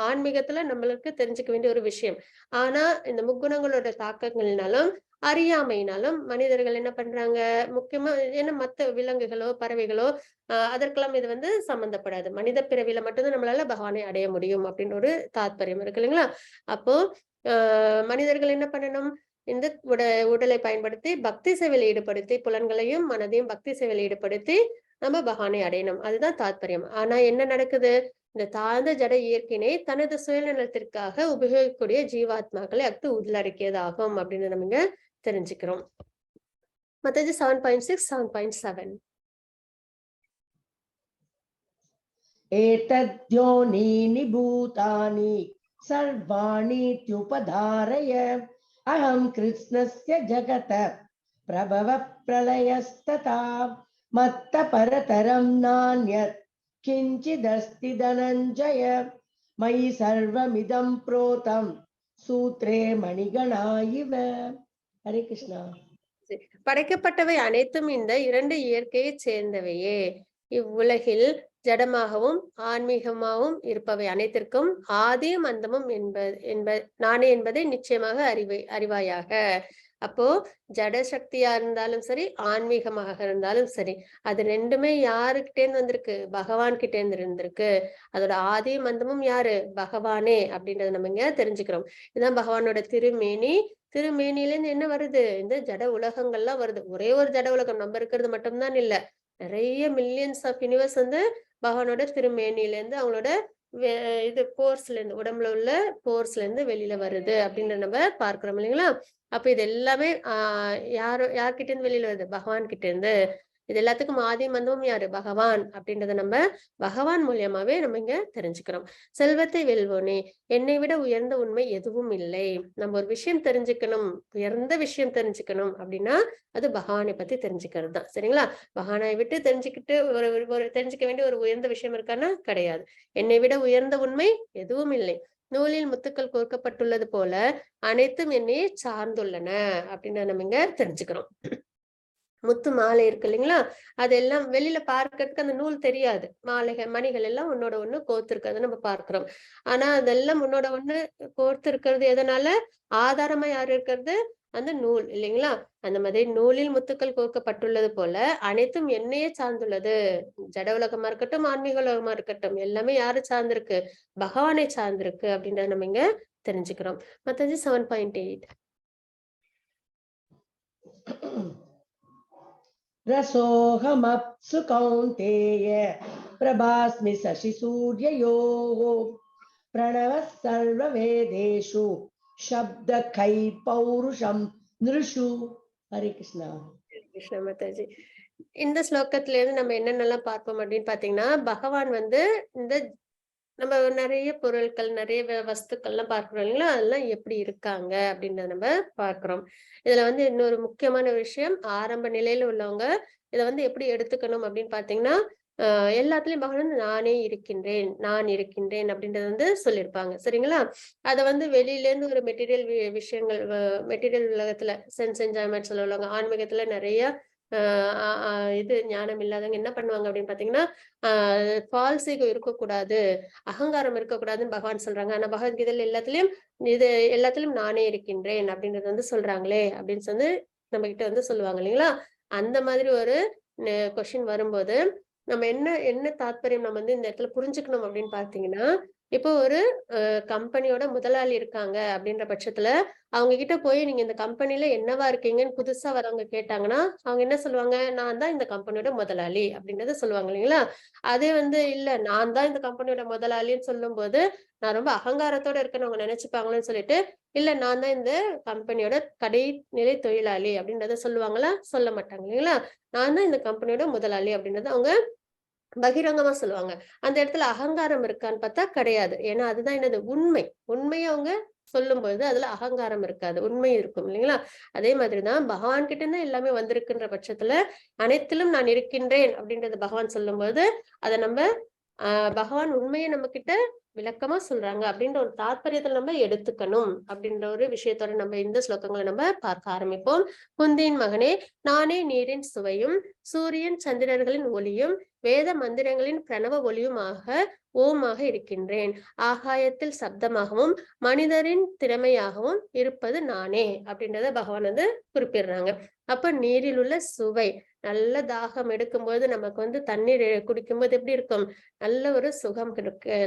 ஆன்மீகத்துல நம்மளுக்கு தெரிஞ்சுக்க வேண்டிய ஒரு விஷயம். ஆனா இந்த முக்குணங்களோட தாக்கங்களினாலும் அறியாமையினாலும் மனிதர்கள் என்ன பண்றாங்க? முக்கியமா ஏன்னா மத்த விலங்குகளோ பறவைகளோ அதற்கெல்லாம் இது வந்து சம்பந்தப்படாது. மனித பிறவியில மட்டும்தான் நம்மளால பகவானை அடைய முடியும் அப்படின்னு ஒரு தாத்பரியம் இருக்கு இல்லைங்களா? அப்போ மனிதர்கள் என்ன பண்ணணும்? இந்த உடலை பயன்படுத்தி பக்தி சேவையில் ஈடுபடுத்தி, புலன்களையும் மனதையும் பக்தி சேவையில் ஈடுபடுத்தி நம்ம பகவானை அடையணும். அதுதான் தாத்பரியம். ஆனா என்ன நடக்குது? இந்த தாழ்ந்த ஜட இயற்கையினை தனது சுயநலத்திற்காக உபயோகிக்கக்கூடிய ஜீவாத்மாக்களை அஃது உள்ளடக்கியதாகும் அப்படின்னு நம்ம இங்க தெரிஞ்சுக்கிறோம். மத்தது 7.6, 7.7. एतद्योनीनि भूतानि सर्वाणीत्युपधारय अहं कृत्स्नस्य जगत प्रभव प्रलयस्तथा मत्त परतरं नान्यत् किञ्चिदस्ति धनञ्जय मयि सर्वमिदं प्रोतं सूत्रे मणिगणा इव. ஹரே கிருஷ்ணா. படைக்கப்பட்டவை அனைத்தும் இந்த 2 இயற்கையை சேர்ந்தவையே. இவ்வுலகில் ஜடமாகவும் ஆன்மீகமாகவும் இருப்பவை அனைத்திற்கும் ஆதியும் அந்தமும் நானே என்பதை நிச்சயமாக அறிவாயாக. அப்போ ஜட சக்தியா இருந்தாலும் சரி, ஆன்மீகமாக இருந்தாலும் சரி, அது ரெண்டுமே யாருக்கிட்டேந்து வந்திருக்கு? பகவான் கிட்டேந்து இருந்திருக்கு. அதோட ஆதியும் அந்தமும் யாரு? பகவானே அப்படின்றத நம்ம இங்க தெரிஞ்சுக்கிறோம். இதுதான் பகவானோட திருமேனி. திருமேனில இருந்து என்ன வருது? இந்த ஜட உலகங்கள்லாம் வருது. ஒரே ஒரு ஜட உலகம் நம்ம இருக்கிறது மட்டும்தான் இல்ல, நிறைய மில்லியன்ஸ் ஆஃப் யூனிவர்ஸ் வந்து பகவானோட திருமேனில இருந்து அவங்களோட இது போர்ஸ்ல இருந்து, உடம்புல உள்ள போர்ஸ்ல இருந்து வெளியில வருது அப்படின்னு நம்ம பார்க்கிறோம் இல்லைங்களா? அப்ப இது எல்லாமே யார்கிட்ட இருந்து வெளியில வருது? பகவான் கிட்ட இருந்து. இது எல்லாத்துக்கும் ஆதி மந்தமும் யாரு? பகவான் அப்படின்றத நம்ம பகவான் மூலியமாவே நம்ம இங்க தெரிஞ்சுக்கிறோம். செல்வத்தை வெல்வோனே, என்னை விட உயர்ந்த உண்மை எதுவும் இல்லை. நம்ம ஒரு விஷயம் தெரிஞ்சுக்கணும், உயர்ந்த விஷயம் தெரிஞ்சுக்கணும் அப்படின்னா அது பகவானை பத்தி தெரிஞ்சுக்கிறது தான், சரிங்களா? பகவானை விட்டு தெரிஞ்சுக்கிட்டு ஒரு ஒரு தெரிஞ்சுக்க வேண்டிய ஒரு உயர்ந்த விஷயம் இருக்கான்னா கிடையாது. என்னை விட உயர்ந்த உண்மை எதுவும் இல்லை. நூலில் முத்துக்கள் கோர்க்கப்பட்டுள்ளது போல அனைத்தும் என்னையே சார்ந்துள்ளன அப்படின்னு நம்ம இங்க தெரிஞ்சுக்கிறோம். முத்து மாலை இருக்கு இல்லைங்களா? அதெல்லாம் வெளியில பார்க்கறதுக்கு அந்த நூல் தெரியாது. மாலைகள் மணிகள் எல்லாம் ஒன்னோட ஒண்ணு கோர்த்து நம்ம பார்க்கிறோம். ஆனா அதெல்லாம் உன்னோட ஒண்ணு கோர்த்து இருக்கிறது எதனால? ஆதாரமா யாரு இருக்கிறது? அந்த நூல் இல்லைங்களா? அந்த மாதிரி நூலில் முத்துக்கள் கோர்க்கப்பட்டுள்ளது போல அனைத்தும் என்னையே சார்ந்துள்ளது. ஜட உலகமா இருக்கட்டும், ஆன்மீக உலகமா இருக்கட்டும், எல்லாமே யாரு சார்ந்திருக்கு? பகவானை சார்ந்திருக்கு அப்படின்றத நம்ம இங்க தெரிஞ்சுக்கிறோம். மத்தது 7.8. रसोऽहमप्सु कौन्तेय प्रभास्मि शशिसूर्ययोः प्रणवः सर्ववेदेषु शब्दखै पौरुषं नृषु. ஹரே கிருஷ்ணா. கிருஷ்ண மாதாஜி. இந்த ஸ்லோகத்துல இருந்து நம்ம என்னென்னலாம் பார்ப்போம் அப்படின்னு பாத்தீங்கன்னா, பகவான் வந்து இந்த நம்ம நிறைய பொருட்கள், நிறைய வஸ்துக்கள்லாம் பார்க்கிறோம் இல்லைங்களா? அதெல்லாம் எப்படி இருக்காங்க அப்படின்றத நம்ம பார்க்கிறோம். இதுல வந்து இன்னொரு முக்கியமான விஷயம், ஆரம்ப நிலையில உள்ளவங்க இதை வந்து எப்படி எடுத்துக்கணும் அப்படின்னு பாத்தீங்கன்னா, எல்லாத்துலயும் பகவான் வந்து நானே இருக்கின்றேன், நான் இருக்கின்றேன் அப்படின்றத வந்து சொல்லியிருப்பாங்க, சரிங்களா? அதை வந்து வெளியில இருந்து ஒரு மெட்டீரியல் விஷயங்கள், மெட்டீரியல் உலகத்துல சென்ஸ் என்ஜாய்மெண்ட் சொல்லுவாங்க. ஆன்மீகத்துல நிறைய இது ஞானம் இல்லாதவங்க என்ன பண்ணுவாங்க அப்படின்னு பாத்தீங்கன்னா, ஃபால்ஸ் ஈகோ இருக்கக்கூடாது, அகங்காரம் இருக்கக்கூடாதுன்னு பகவான் சொல்றாங்க. ஆனா பகவத்கீதையில எல்லாத்துலயும் இது எல்லாத்துலயும் நானே இருக்கின்றேன் அப்படின்றது வந்து சொல்றாங்களே அப்படின்னு சொல்லி நம்ம கிட்ட வந்து சொல்லுவாங்க இல்லைங்களா? அந்த மாதிரி ஒரு கொஸ்டின் வரும்போது நம்ம என்ன என்ன தாத்பரியம் நம்ம வந்து இந்த இடத்துல புரிஞ்சுக்கணும் அப்படின்னு பாத்தீங்கன்னா, இப்போ ஒரு கம்பெனியோட முதலாளி இருக்காங்க அப்படின்ற பட்சத்துல அவங்க கிட்ட போய் நீங்க இந்த கம்பெனில என்னவா இருக்கீங்கன்னு புதுசா வரவங்க கேட்டாங்கன்னா அவங்க என்ன சொல்லுவாங்க? நான் தான் இந்த கம்பெனியோட முதலாளி அப்படின்றத சொல்லுவாங்க இல்லைங்களா? அதே வந்து இல்ல நான் தான் இந்த கம்பெனியோட முதலாளின்னு சொல்லும் போது நான் ரொம்ப அகங்காரத்தோட இருக்கேன்னு அவங்க நினைச்சுப்பாங்களேன்னு சொல்லிட்டு, இல்ல நான் தான் இந்த கம்பெனியோட கடைநிலை தொழிலாளி அப்படின்றத சொல்லுவாங்களா? சொல்ல மாட்டாங்க இல்லைங்களா? நான் தான் இந்த கம்பெனியோட முதலாளி அப்படின்றத அவங்க பகிரங்கமா சொல்லுவாங்க. அந்த இடத்துல அகங்காரம் இருக்கான்னு பார்த்தா கிடையாது. ஏன்னா அதுதான் என்னது உண்மை. உண்மையை அவங்க சொல்லும்பொழுது அதுல அகங்காரம் இருக்காது, உண்மை இருக்கும் இல்லைங்களா? அதே மாதிரிதான் பகவான் கிட்ட இருந்து எல்லாமே வந்திருக்குன்ற பட்சத்துல அனைத்திலும் நான் இருக்கின்றேன் அப்படின்றது பகவான் சொல்லும்போது அதை நம்ம பகவான் உண்மையை நம்ம கிட்ட விளக்கமா சொல்றாங்க அப்படின்ற ஒரு தாற்பயத்துல நம்ம எடுத்துக்கணும் அப்படின்ற ஒரு விஷயத்தோட நம்ம இந்த ஸ்லோகங்களை நம்ம பார்க்க ஆரம்பிப்போம். குந்தியின் மகனே, நானே நீரின் சுவையும் சூரியன் சந்திரர்களின் ஒளியும் வேத மந்திரங்களின் பிரணவ ஒளியுமாக ஓமாக இருக்கின்றேன். ஆகாயத்தில் சப்தமாகவும் மனிதரின் திறமையாகவும் இருப்பது நானே அப்படின்றத பகவான் வந்து குறிப்பிடுறாங்க. அப்ப நீரில் உள்ள சுவை, நல்ல தாகம் எடுக்கும்போது நமக்கு வந்து தண்ணீர் குடிக்கும்போது எப்படி இருக்கும்? நல்ல ஒரு சுகம்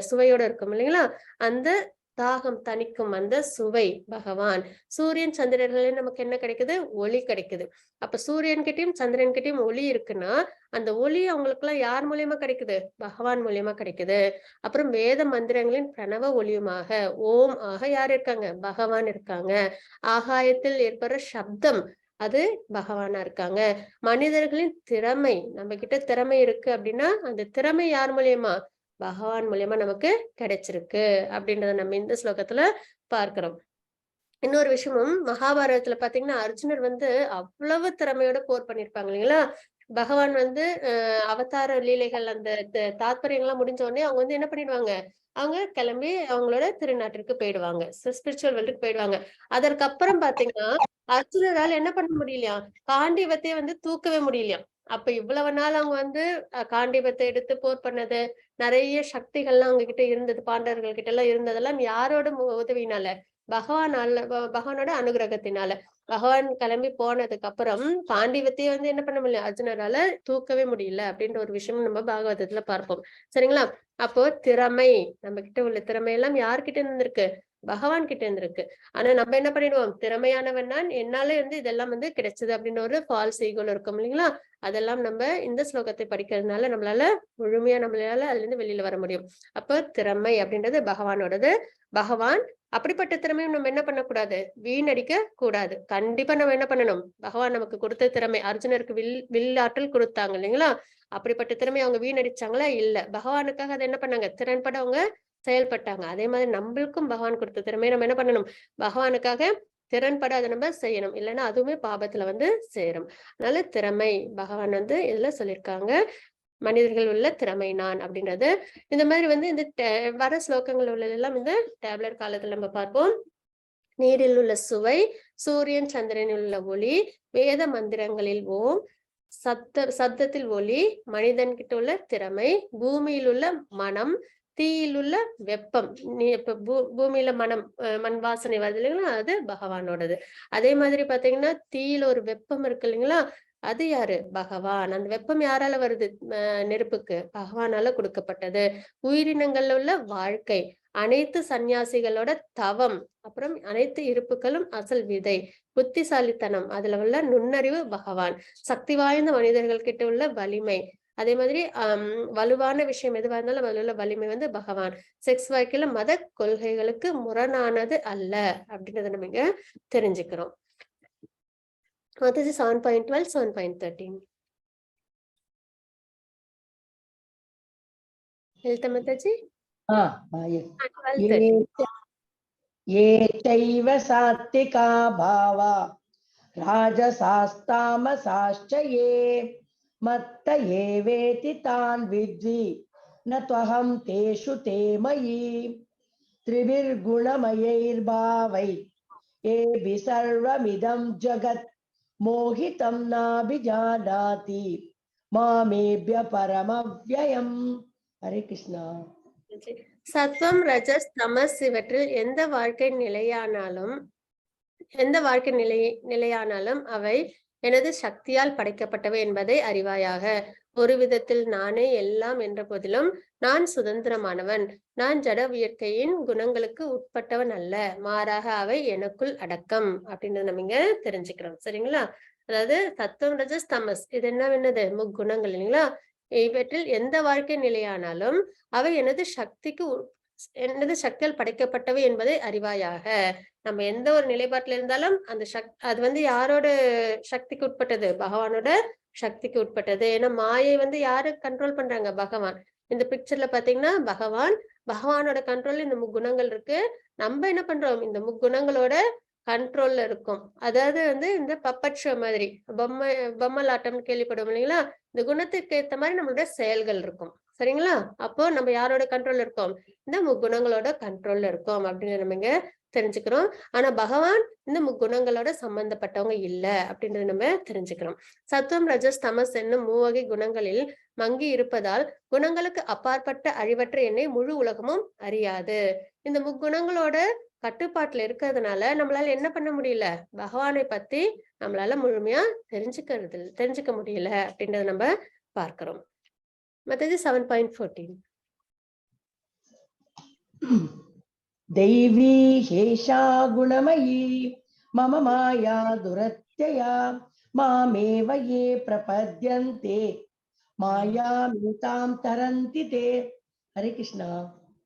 சுவையோட இருக்கும் இல்லைங்களா? அந்த தாகம் தணிக்கும் அந்த சுவை பகவான். சூரியன் சந்திரர்களே நமக்கு என்ன கிடைக்குது? ஒளி கிடைக்குது. அப்ப சூரியன் கிட்டயும் சந்திரன் கிட்டயும் ஒளி இருக்குன்னா அந்த ஒளி அவங்களுக்கு எல்லாம் யார் மூலியமா கிடைக்குது? பகவான் மூலியமா கிடைக்குது. அப்புறம் வேத மந்திரங்களின் பிரணவ ஒளியுமாக ஓம் ஆக யார் இருக்காங்க? பகவான் இருக்காங்க. ஆகாயத்தில் ஏற்படுற சப்தம் அது பகவானா இருக்காங்க. மனிதர்களின் திறமை, நம்ம கிட்ட திறமை இருக்கு அப்படின்னா அந்த திறமை யார் மூலியமா? பகவான் மூலியமா நமக்கு கிடைச்சிருக்கு அப்படின்றத நம்ம இந்த ஸ்லோகத்துல பார்க்கிறோம். இன்னொரு விஷயமும் மகாபாரதத்துல பாத்தீங்கன்னா அர்ஜுனர் வந்து அவ்வளவு திறமையோட போர் பண்ணிருப்பாங்க இல்லைங்களா? பகவான் வந்து அவதார லீலைகள் அந்த தாத்பரியங்கள்லாம் முடிஞ்ச உடனே அவங்க வந்து என்ன பண்ணிடுவாங்க? அவங்க கிளம்பி அவங்களோட திருநாட்டிற்கு போயிடுவாங்க, ஸ்பிரிச்சுவல் வேர்ல்டுக்கு போயிடுவாங்க. அதற்கப்புறம் பாத்தீங்கன்னா அர்ஜுனரால என்ன பண்ண முடியலையா? காண்டீபத்தையே வந்து தூக்கவே முடியலையா? அப்ப இவ்வளவு நாள் அவங்க வந்து காண்டீபத்தை எடுத்து போர் பண்ணது, நிறைய சக்திகள்லாம் அவங்க கிட்ட இருந்தது, பாண்டவர்கள் கிட்ட எல்லாம் இருந்ததெல்லாம் யாரோட உதவினால? பகவானால, பகவானோட அனுகிரகத்தினால. பகவான் கிளம்பி போனதுக்கு அப்புறம் காண்டீபத்தையே வந்து என்ன பண்ண முடியல? அர்ஜுனரால தூக்கவே முடியல அப்படின்ற ஒரு விஷயம் நம்ம பாகவதத்துல பார்ப்போம். சரிங்களா? அப்போ திறமை, நம்ம கிட்ட உள்ள திறமை எல்லாம் யார்கிட்ட இருந்திருக்கு? பகவான் கிட்ட இருந்திருக்கு. ஆனா நம்ம என்ன பண்ணிடுவோம்? திறமையானவன் நான், என்னால வந்து இதெல்லாம் வந்து கிடைச்சது அப்படின்னு ஒரு ஃபால்ஸ் ஈகோல இருக்கும் இல்லைங்களா? அதெல்லாம் நம்ம இந்த ஸ்லோகத்தை படிக்கிறதுனால நம்மளால முழுமையா நம்மளால அதுல இருந்து வெளியில வர முடியும். அப்போ திறமை அப்படின்றது பகவானோடது. பகவான் அப்படிப்பட்ட திறமையும் நம்ம என்ன பண்ணக்கூடாது? வீணடிக்க கூடாது. கண்டிப்பா நம்ம என்ன பண்ணணும்? பகவான் நமக்கு கொடுத்த திறமை, அர்ஜுனருக்கு வில்லாற்றல் கொடுத்தாங்க இல்லைங்களா? அப்படிப்பட்ட திறமை அவங்க வீணடிச்சாங்களா? இல்ல. பகவானுக்காக அதை என்ன பண்ணாங்க? திறன்பட அவங்க செயல்பட்டாங்க. அதே மாதிரி நம்மளுக்கும் பகவான் கொடுத்த திறமையை நம்ம என்ன பண்ணணும்? பகவானுக்காக திறன்பட அதை நம்ம செய்யணும். இல்லைன்னா அதுவுமே பாபத்துல வந்து சேரும். அதனால திறமை பகவான் வந்து இதுல சொல்லியிருக்காங்க, மனிதர்கள் உள்ள திறமை நான் அப்படின்றது. இந்த மாதிரி வந்து இந்த வர ஸ்லோகங்கள் உள்ளதெல்லாம் இந்த டேப்லெட் காலத்துல நம்ம பார்ப்போம். நீரில் உள்ள சுவை, சூரியன் சந்திரனில் உள்ள ஒளி, வேத மந்திரங்களில் ஓம், சப்தத்தில் ஒளி, மனிதன் கிட்ட உள்ள திறமை, பூமியில் உள்ள மனம், தீயில் உள்ள வெப்பம். நீ இப்ப பூமியில மனம், மண் வாசனை வருது இல்லைங்களா? அது பகவானோடது. அதே மாதிரி பாத்தீங்கன்னா தீயில ஒரு வெப்பம் இருக்கு இல்லைங்களா? அது யாரு? பகவான். அந்த வெப்பம் யாரால வருது? நெருப்புக்கு பகவானால கொடுக்கப்பட்டது. உயிரினங்கள்ல உள்ள வாழ்க்கை, அனைத்து சன்னியாசிகளோட தவம், அப்புறம் அனைத்து இருப்புகளும் அசல் விதை, புத்திசாலித்தனம், அதுல உள்ள நுண்ணறிவு பகவான், சக்தி வாய்ந்த மனிதர்கள் கிட்ட உள்ள வலிமை, அதே மாதிரி வலுவான விஷயம் எதுவா இருந்தாலும் அதுல உள்ள வலிமை வந்து பகவான். செக்ஸ் வாழ்க்கையில மத கொள்கைகளுக்கு முரணானது அல்ல அப்படின்றத நம்ம இங்க தெரிஞ்சுக்கிறோம். Mataji, 7.12, 7.13. Lalitha Mataji? Yes. 12, 13. ये चैव सात्विका भावा राजसास्तामसाश्च ये मत्त एवेति तान् विद्धि न त्वहं तेषु ते मयि त्रिभिर्गुणमयैर्भावै एभि सर्वमिदं जगत् मोहितं नाभिजानाति मामेभ्य परमव्ययम्. ஹரே கிருஷ்ணா. சத்வம், ரஜஸ், தமஸ் இவற்றில் எந்த வாழ்க்கை நிலையானாலும் அவை எனது சக்தியால் படைக்கப்பட்டவை என்பதை அறிவாயாக. ஒரு விதத்தில் நானே எல்லாம் என்ற போதிலும் நான் சுதந்திரமானவன். நான் ஜட இயற்கையின் குணங்களுக்கு உட்பட்டவன் அல்ல, மாறாக அவை எனக்குள் அடக்கம் அப்படின்றத நம்ம இங்க தெரிஞ்சுக்கிறோம். சரிங்களா? அதாவது சத்துவம், ரஜஸ், தமஸ் இது என்னது? முக்குணங்கள் இல்லைங்களா? இவற்றில் எந்த வாழ்க்கை நிலையானாலும் அவை எனது சக்தியால் படைக்கப்பட்டவை என்பதை அறிவாயாக. நம்ம எந்த ஒரு நிலைப்பாட்டுல இருந்தாலும் அந்த அது வந்து யாரோட சக்திக்கு உட்பட்டது? பகவானோட சக்திக்கு உட்பட்டது. ஏன்னா மாயை வந்து யாரு கண்ட்ரோல் பண்றாங்க? பகவான். இந்த பிக்சர்ல பாத்தீங்கன்னா பகவானோட கண்ட்ரோல்ல இந்த முக்குணங்கள் இருக்கு. நம்ம என்ன பண்றோம்? இந்த முக்குணங்களோட கண்ட்ரோல்ல இருக்கும். அதாவது வந்து இந்த பப்பட் ஷோ மாதிரி பொம்மலாட்டம்னு கேள்விப்படுவோம் இல்லைங்களா? இந்த குணத்துக்கு ஏத்த மாதிரி நம்மளோட செயல்கள் இருக்கும். சரிங்களா? அப்போ நம்ம யாரோட கண்ட்ரோல்ல இருக்கோம்? இந்த முக்குணங்களோட கண்ட்ரோல்ல இருக்கோம் அப்படின்னு நம்ம இங்க தெரிஞ்சுக்கிறோம். ஆனா பகவான் இந்த முக்குணங்களோட சம்பந்தப்பட்டவங்க இல்ல அப்படின்றத நம்ம தெரிஞ்சுக்கிறோம். சத்துவம், ரஜஸ், தமஸ் என்னும் மூவகை குணங்களில் மங்கி இருப்பதால் குணங்களுக்கு அப்பாற்பட்ட அழிவற்ற என்னை முழு உலகமும் அறியாது. இந்த முக்குணங்களோட கட்டுப்பாட்டுல இருக்கிறதுனால நம்மளால என்ன பண்ண முடியல? பகவானை பத்தி நம்மளால முழுமையா தெரிஞ்சுக்க முடியல அப்படின்றத நம்ம பார்க்கிறோம். மத்தது 7.14. दैवी ह्येषा गुणमयी मम माया दुरत्यया मामेव ये प्रपद्यन्ते मायामेतां तरन्ति ते. ஹரே கிருஷ்ணா.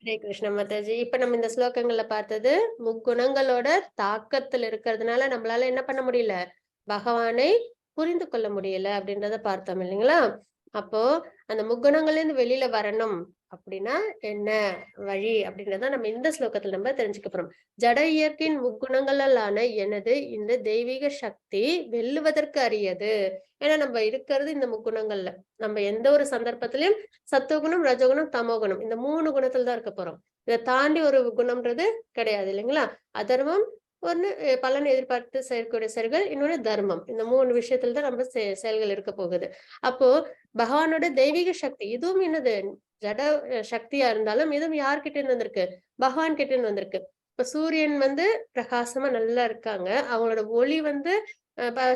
ஹரே கிருஷ்ண மாதாஜி. இப்ப நம்ம இந்த ஸ்லோகங்கள்ல பார்த்தது முக்குணங்களோட தாக்கத்துல இருக்கிறதுனால நம்மளால என்ன பண்ண முடியல? பகவானை புரிந்து கொள்ள முடியல அப்படின்றத பார்த்தோம் இல்லைங்களா? அப்போ அந்த முக்குணங்கள்ல இருந்து வெளியில வரணும் அப்படின்னா என்ன வழி அப்படின்றத நம்ம இந்த ஸ்லோகத்துல நம்ம தெரிஞ்சுக்க போறோம். ஜட இயற்கையின் முக்குணங்களாலான எனது இந்த தெய்வீக சக்தி வெல்லுவதற்கு அரியது. ஏன்னா நம்ம இருக்கிறது இந்த முக்குணங்கள்ல. நம்ம எந்த ஒரு சந்தர்ப்பத்திலையும் சத்துவகுணம், ரஜகுணம், தமோகுணம் இந்த 3 குணத்துல தான் இருக்க போறோம். இதை தாண்டி ஒரு குணம்ன்றது கிடையாது இல்லைங்களா? அதர்மம் ஒண்ணு, பலனை எதிர்பார்த்து செய்யக்கூடிய செயல்கள், இன்னொன்னு தர்மம். இந்த 3 விஷயத்துலதான் நம்ம செயல்கள் இருக்க போகுது. அப்போ பகவானோட தெய்வீக சக்தி இதுவும் என்னது? ஜட சக்தியா இருந்தாலும் இதுவும் யார்கிட்ட இருந்து வந்திருக்கு? பகவான் கிட்ட இருந்து வந்திருக்கு. இப்ப சூரியன் வந்து பிரகாசமா நல்லா இருக்காங்க, அவங்களோட ஒளி வந்து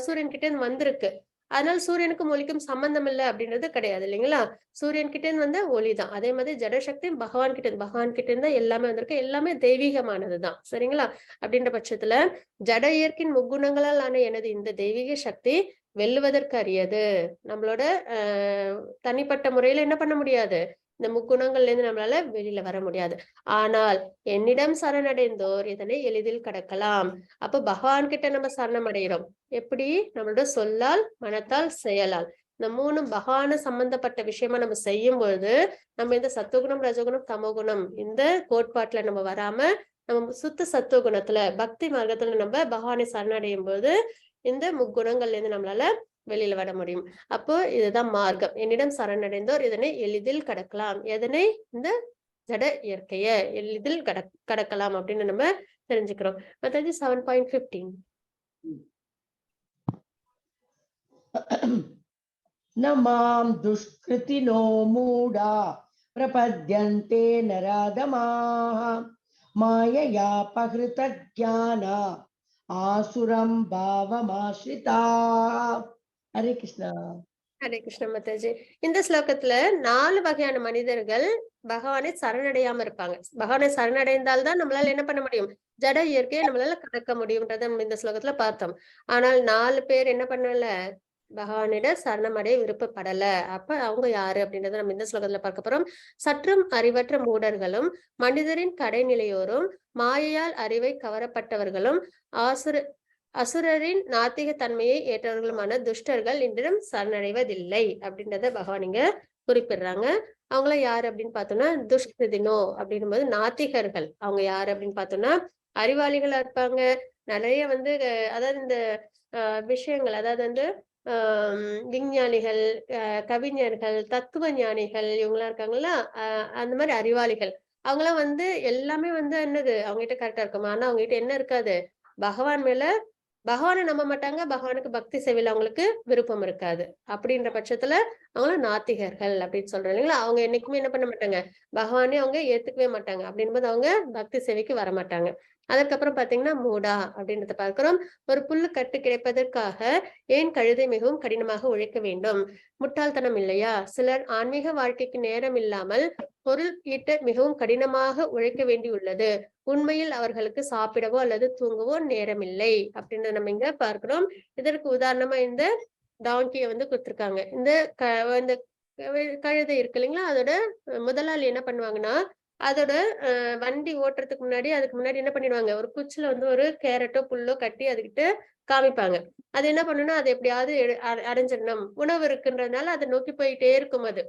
சூரியன் கிட்ட இருந்து வந்திருக்கு. அதனால சூரியனுக்கும் ஒளிக்கும் சம்பந்தம் இல்லை அப்படின்றது கிடையாது இல்லைங்களா? சூரியன் கிட்ட இருந்து வந்த ஒளிதான். அதே மாதிரி ஜடசக்தியும் பகவான் கிட்ட இருந்து எல்லாமே வந்திருக்கு. எல்லாமே தெய்வீகமானதுதான். சரிங்களா? அப்படின்ற பட்சத்துல ஜட இயற்கையின் முக்குணங்களால் ஆன எனது இந்த தெய்வீக சக்தி வெல்லுவதற்கு அரியது. நம்மளோட தனிப்பட்ட முறையில என்ன பண்ண முடியாது? இந்த முக்குணங்கள்ல இருந்து நம்மளால வெளியில வர முடியாது. ஆனால் என்னிடம் சரணடைந்தோர் இதனை எளிதில் கடக்கலாம். அப்ப பகவான் கிட்ட நம்ம சரணம் அடைகிறோம். எப்படி? நம்மளோட சொல்லால், மனத்தால், செயலால். இந்த 3 பகவான சம்பந்தப்பட்ட விஷயமா நம்ம செய்யும் பொழுது நம்ம இந்த சத்துவகுணம், ரஜகுணம், தமோகுணம் இந்த கோட்பாட்டுல நம்ம வராம நம்ம சுத்த சத்துவகுணத்துல பக்தி மார்க்கத்துல நம்ம பகவானை சரணடையும் போது இந்த முக்குணங்கள்ல இருந்து நம்மளால வெளியில வர முடியும். அப்போ இதுதான் மார்க்கம். என்னிடம் சரணடைந்தோர் இதனை எளிதில் கடக்கலாம். எதனை? இந்த ஜட இயற்கைய எளிதில் கடக்கலாம் அப்படின்னு நம்ம தெரிஞ்சுக்கிறோம். மத்தது 7.15. ந மாம் துஷ்கிருதினோ மூடா பிரபத்யந்தே நராதமாஹ மாயையா பஹ்ருதஜ்ஞானா ஆசுரம் பாவமாஸ்ரிதா. ஹரே கிருஷ்ணா. ஹரே கிருஷ்ண மாதாஜி. இந்த ஸ்லோகத்துல 4 வகையான மனிதர்கள் பகவானை சரணடையாம இருப்பாங்க. பகவானை சரணடைந்தால்தான் நம்மளால என்ன பண்ண முடியும்? ஜட இயற்கையை நம்மளால கடக்க முடியும்ன்றதை நம்ம இந்த ஸ்லோகத்துல பார்த்தோம். ஆனால் 4 பேர் என்ன பண்ணல? பகவானிட சரணமடைய விருப்பப்படல. அப்ப அவங்க யாரு அப்படின்றத நம்ம இந்த ஸ்லோகத்துல பார்க்க போறோம். சற்றும் அறிவற்ற மூடர்களும் மனிதரின் கடைநிலையோரும் மாயையால் அறிவை கவரப்பட்டவர்களும் அசுரரின் நாத்திக தன்மையை ஏற்றவர்களுமான துஷ்டர்கள் இன்றும் சரணடைவதில்லை அப்படின்றத பகவான் இங்க குறிப்பிடுறாங்க. அவங்கள யாரு அப்படின்னு பார்த்தோம்னா துஷ்கிருதினோ அப்படின்னும் போது நாத்திகர்கள். அவங்க யாரு அப்படின்னு பார்த்தோம்னா அறிவாளிகளா இருப்பாங்க. நிறைய வந்து அதாவது இந்த விஷயங்கள், அதாவது வந்து விஞ்ஞானிகள், கவிஞர்கள், தத்துவ ஞானிகள் இவங்கெல்லாம் இருக்காங்களா, அந்த மாதிரி அறிவாளிகள் அவங்களாம் வந்து எல்லாமே வந்து என்னது அவங்ககிட்ட கரெக்டா இருக்கும். ஆனா அவங்ககிட்ட என்ன இருக்காது? பகவான் மேல பகவானை நம்ப மாட்டாங்க, பகவானுக்கு பக்தி சேவையில அவங்களுக்கு விருப்பம் இருக்காது. அப்படின்ற பட்சத்துல அவங்கள நாத்திகர்கள் அப்படின்னு சொல்றோம் இல்லைங்களா? அவங்க என்னைக்குமே என்ன பண்ண மாட்டாங்க, பகவானே அவங்க ஏத்துக்கவே மாட்டாங்க. அப்படின்போது அவங்க பக்தி சேவைக்கு வரமாட்டாங்க. அதற்கப்புறம் பாத்தீங்கன்னா மூடா அப்படின்றத பார்க்கிறோம். ஒரு புல்லு கட்டு கிடைப்பதற்காக ஏன் கழுதை மிகவும் கடினமாக உழைக்க வேண்டும்? முட்டாள்தனம் இல்லையா? சிலர் ஆன்மீக வாழ்க்கைக்கு நேரம் இல்லாமல் பொருள் ஈட்ட மிகவும் கடினமாக உழைக்க வேண்டியுள்ளது. உண்மையில் அவர்களுக்கு சாப்பிடவோ அல்லது தூங்கவோ நேரமில்லை அப்படின்னு நம்ம இங்க பார்க்கிறோம். இதற்கு உதாரணமா இந்த டாங்கியை வந்து கொடுத்திருக்காங்க. இந்த இந்த கழுதை இருக்கு இல்லைங்களா, அதோட முதலாளி என்ன பண்ணுவாங்கன்னா, அதோட வண்டி ஓட்டுறதுக்கு முன்னாடி அதுக்கு முன்னாடி என்ன பண்ணிடுவாங்க, ஒரு குச்சில வந்து ஒரு கேரட்டோ புல்லோ கட்டி அதுகிட்ட காமிப்பாங்க. அது என்ன பண்ணும்னா, அது எப்படியாவது அடைஞ்சிடணும், உணவு இருக்குன்றதுனால அதை நோக்கி போயிட்டே இருக்கும். அது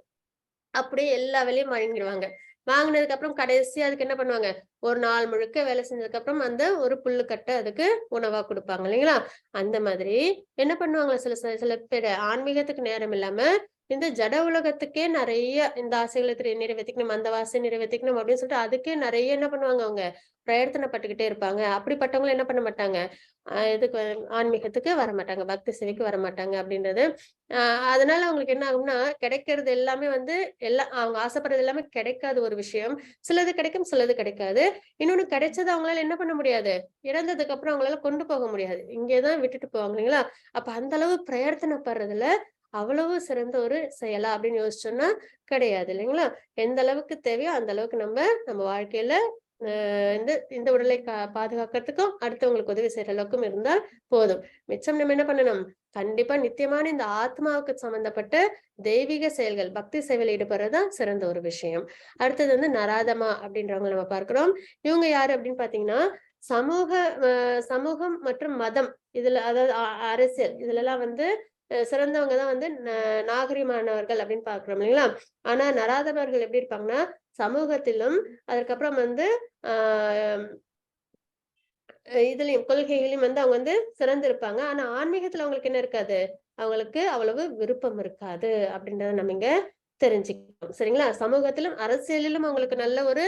அப்படியே எல்லா வேலையும் வாங்கிடுவாங்க. வாங்கினதுக்கு அப்புறம் கடைசி அதுக்கு என்ன பண்ணுவாங்க, ஒரு நாள் முழுக்க வேலை செஞ்சதுக்கு அப்புறம் அந்த ஒரு புல்லு கட்டை அதுக்கு உணவா கொடுப்பாங்க இல்லைங்களா? அந்த மாதிரி என்ன பண்ணுவாங்க, சில சில பேர் ஆன்மீகத்துக்கு நேரம் இல்லாம இந்த ஜட உலகத்துக்கே நிறைய இந்த ஆசைகளை நிறைவேற்றிக்கணும், அந்த ஆசையை நிறைவேற்றிக்கணும் அப்படின்னு சொல்லிட்டு அதுக்கே நிறைய என்ன பண்ணுவாங்க, அவங்க பிரயத்தனப்பட்டுக்கிட்டே இருப்பாங்க. அப்படிப்பட்டவங்களும் என்ன பண்ண மாட்டாங்க, இதுக்கு ஆன்மீகத்துக்கு வரமாட்டாங்க, பக்தி சேவைக்கு வரமாட்டாங்க அப்படின்றது. அதனால அவங்களுக்கு என்ன ஆகும்னா, கிடைக்கிறது எல்லாமே வந்து எல்லாம் அவங்க ஆசைப்படுறது எல்லாமே கிடைக்காத ஒரு விஷயம். சிலது கிடைக்கும், சிலது கிடைக்காது. இன்னொன்னு கிடைச்சது அவங்களால என்ன பண்ண முடியாது, இறந்ததுக்கு அப்புறம் அவங்களால கொண்டு போக முடியாது, இங்கேதான் விட்டுட்டு போவாங்க இல்லைங்களா? அப்ப அந்த அளவு பிரயத்தனப்படுறதுல அவ்வளவு சிறந்த ஒரு செயலா அப்படின்னு யோசிச்சோம்னா கிடையாது இல்லைங்களா? எந்த அளவுக்கு தேவையோ அந்த அளவுக்கு நம்ம நம்ம வாழ்க்கையில இந்த இந்த உடலை பாதுகாக்கிறதுக்கும் அடுத்தவங்களுக்கு உதவி செய்யற அளவுக்கும் இருந்தால் போதும். மிச்சம் நம்ம என்ன பண்ணணும், கண்டிப்பா நித்தியமான இந்த ஆத்மாவுக்கு சம்பந்தப்பட்ட தெய்வீக செயல்கள், பக்தி சேவையில் ஈடுபடுறதுதான் சிறந்த ஒரு விஷயம். அடுத்தது வந்து நராதமா அப்படின்றவங்க நம்ம பார்க்கிறோம். இவங்க யாரு அப்படின்னு பாத்தீங்கன்னா, சமூகம் மற்றும் மதம் இதுல, அதாவது அரசியல் இதுல எல்லாம் வந்து சிறந்தவங்கதான் வந்து நாகரிகமானவர்கள் அப்படின்னு பாக்குறோம் இல்லைங்களா? ஆனா நராதமர்கள் எப்படி இருப்பாங்கன்னா, சமூகத்திலும் அதுக்கப்புறம் வந்து இதுலயும் கொள்கைகளையும் வந்து அவங்க வந்து சிறந்திருப்பாங்க. ஆனா ஆன்மீகத்துல அவங்களுக்கு என்ன இருக்காது, அவங்களுக்கு அவ்வளவு விருப்பம் இருக்காது அப்படின்றத நம்ம இங்க தெரிஞ்சுக்கணும் சரிங்களா? சமூகத்திலும் அரசியலிலும் அவங்களுக்கு நல்ல ஒரு